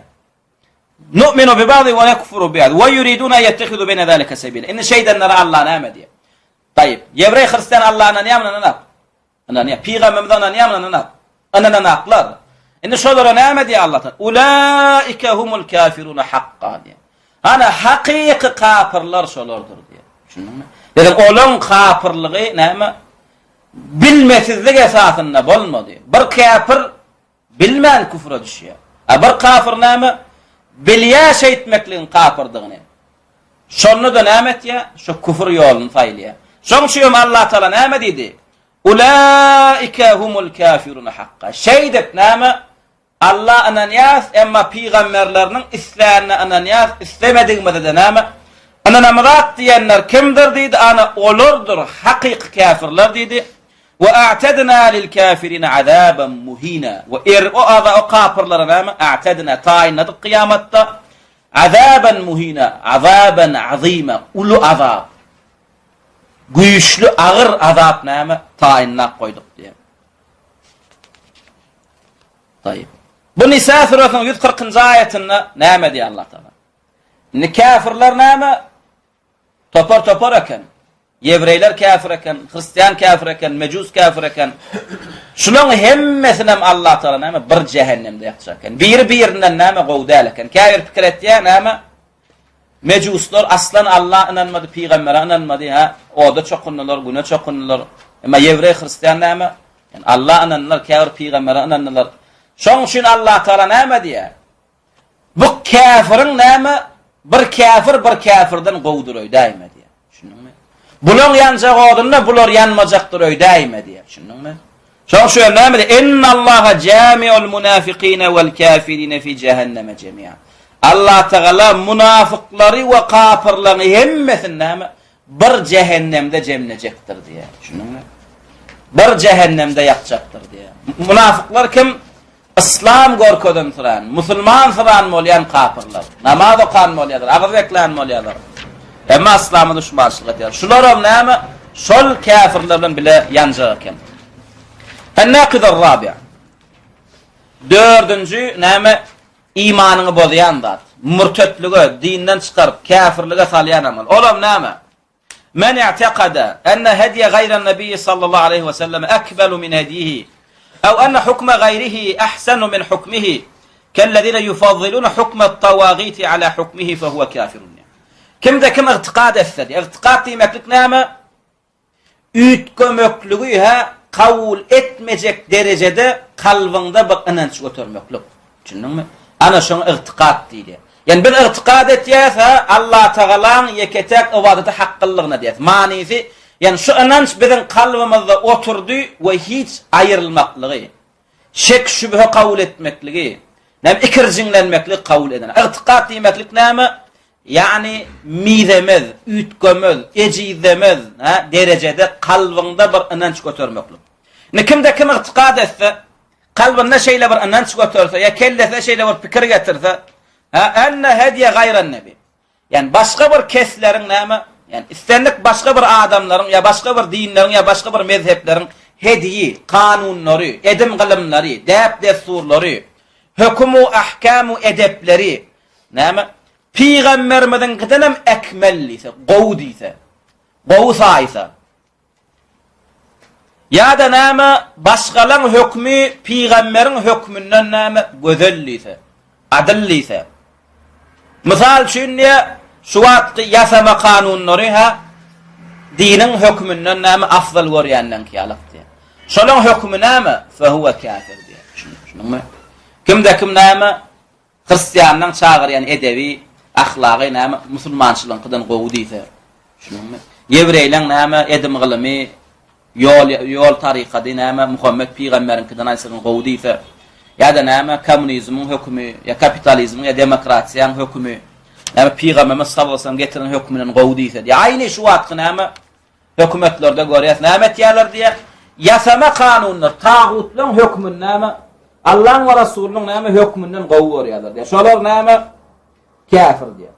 Nu'minu bi ba'di we nekfuru bi ba'd we yuriduna yettehizu beyne zalika sebila. Indi şeýdenlere Allah näme diýýär? Taýyp. Ýewreý hristian Allaha ynanýarmy, ynananok? Ynanýar. Pygamberimize ynanýarmy, ynananok? Ynananaklar. Indi şolara näme diýýär Allah Taala? Ulaika humul kafiruna hakka diýýär. Hana hakyky kapyrlar şolardyr diýýär. Düşündiňmi? Demek olaň kapyrlygy näme? Bilmesizlik esasynda bolmady. Bir käpir Bilmän küfre düşýär. A bir kafir näme? Bilýär şeýtmekligiň kapyrdygyny. Şonda-da näme etýär? Şo küfür ýoluny saýlaýar. Şoň üçin hem Allah Taala näme diýdi? Ulaika humul kafirun hakka. Şeýdip näme? Alla ynanýas, emma pygamberleriniň islänine ynanýas, islemedigimize-de näme? Ynanamyzak diýenler kimdir diýdi, ana olardyr hakyky käfirler diýdi. We a'tadna lil kafirina azaban muhina. We er o aza o kapyrlara näme? A'tadna taýynladyk kyýamatda azaban muhina, azaban azima, uly azap. Güýçli agyr azap näme? Taýynlap goýduk diýär. Taýyp. Bu Nisa surasynyň 140-njy aýatynda näme diýär Allah Taala? Indi käfirler näme? Topar-topar eken. Ýewreýler käfir eken, hristian käfir eken, mejus käfir eken. Şularyň hemmesinem Allah Taala näme bir jähennemde ýakjak eken. Biri birinden näme gowy däl eken. Käbir pikir etýär näme? Mejuslar aslan Alla ynanmady, pygambere ynanmady, ha, oda çokundylar, güne çokundylar. Emma ýewreý, hristian näme? Yani Alla ynandylar, käbir pygambere ynandylar. Şoň üçin Allah Taala näme diýýär? Bu käfiriň näme? Bir käfir bir käfirden gowudyr öýdäýme diýýär. Düşündiňmi? Bulaň ýanjak odunda bular ýanmajakdyr öýdäýme diýýär. Düşündiňmi? Şoň üçin näme diýýär? Innallaha jamiul munafiqina wal kafirina fi jahannama jemi'a. Allah Tagala munafyklary we kafirleriň hemmesini näme? Bir jähennemde jemlejekdir diýýär. Düşündiňmi? Bir jähennemde ýakjakdyr diýýär. Munafyklar kim? Yslam görkezen syran, musulman syran bolýan kapyrlar. Namaz okan bolýarlar, agyz beklän bolýarlar. Emma yslama duşmançylyk edýär. Şularam näme? Şol käfirler bilen bile ýanjak eken. Ennakidar rabi. Dördünji näme? Imanyňy bozýan zat. Mürtetlige, dinden çykaryp, käfirlige salýan amal. Olam näme? Men i'tekada enne hediye gaýran nebiyyi sallallahu aleyhi ve sellem ekmelu min hediyihi ew enne hukme gaýrihi ahsenu min hukmihi kellezine yufazzilune hukmet tawagiti ala hukmihi fehuve kafirun. Kimde kim ygtykad etse, ygtykad diýmeklik näme? Üýtgemekligi hä kabul etmejek derejede kalbyňda bir ynanç götermeklik. Düşündiňmi? Ana şoňa ygtykat diýilýär. Ýani biz ygtykat etýäris hä Allatagalaň ýeke-täk ybadata haklylygyna diýýäris. Manysy, ýani şu ynanç biziň kalbymyzda oturdy we hiç aýrylmaklygy, şek-şübhe kabul etmekligi, näme ikirjiňlenmekligi kabul eden. Ygtykat diýmeklik näme? Ýagny mizemez, üýtgemez, ejizlemez hä derejede kalbyňda bir ynanç götermeklik. Indi kimde kim ygtykat etse, kalbynda şeýle bir ynanç göterse ýa kellesine şeýle bir pikir getirse, hä enne hediye gaýran nebi. Ýani başga bir kesleriň näme? Ýani islendik başga bir adamlaryň ýa başga bir dinleriň ýa başga bir mezhepleriň hediyi, kanunlary, edim-gylymlary, däp-dessurlary, hökümu, ahkamu, edepleri näme? Pygamberimiziňkidenem ekmel diýse, gowy diýse, gowy saýsa, Ýa-da näme, başgalaň hökmi pygamberiň hökmünden näme gözel diýse, adyl diýse. Mysal üçin diýe, şu wagtky ýasama kanunlary ha diniň hökmünden näme afzal görýänleňki ýalyk diýe. Şolaň hökmi näme? Fehuwe kafir diýe. Düşündiňmi? Kimde kim näme Hristianlaň çagyrýan edebi, ahlagy näme musulmançylygyňkydan gowy diýse, düşündiňmi? Ýewreýleň näme edim-gylymy, ýol ýol tarykady näme Muhammet pygamberiňkiden aýtsaň gowy diýse, ýa-da näme kommunizmiň hökümi, ýa kapitalizmiň ýa demokratiýaň hökümi, näme pygamberimiz sallallahu aleyhi ve sellem getiren höküminden gowy diýse, diýe, aýny şu wagtky näme Hökümetlerde görýäs näme etýärler diýýär. Ýasama kanunlar, tagutlaryň hökmüni näme? Allaň we Rasulynyň näme hökmünden gowy görýärler diýýär. Şolar näme? Käfir diýýär.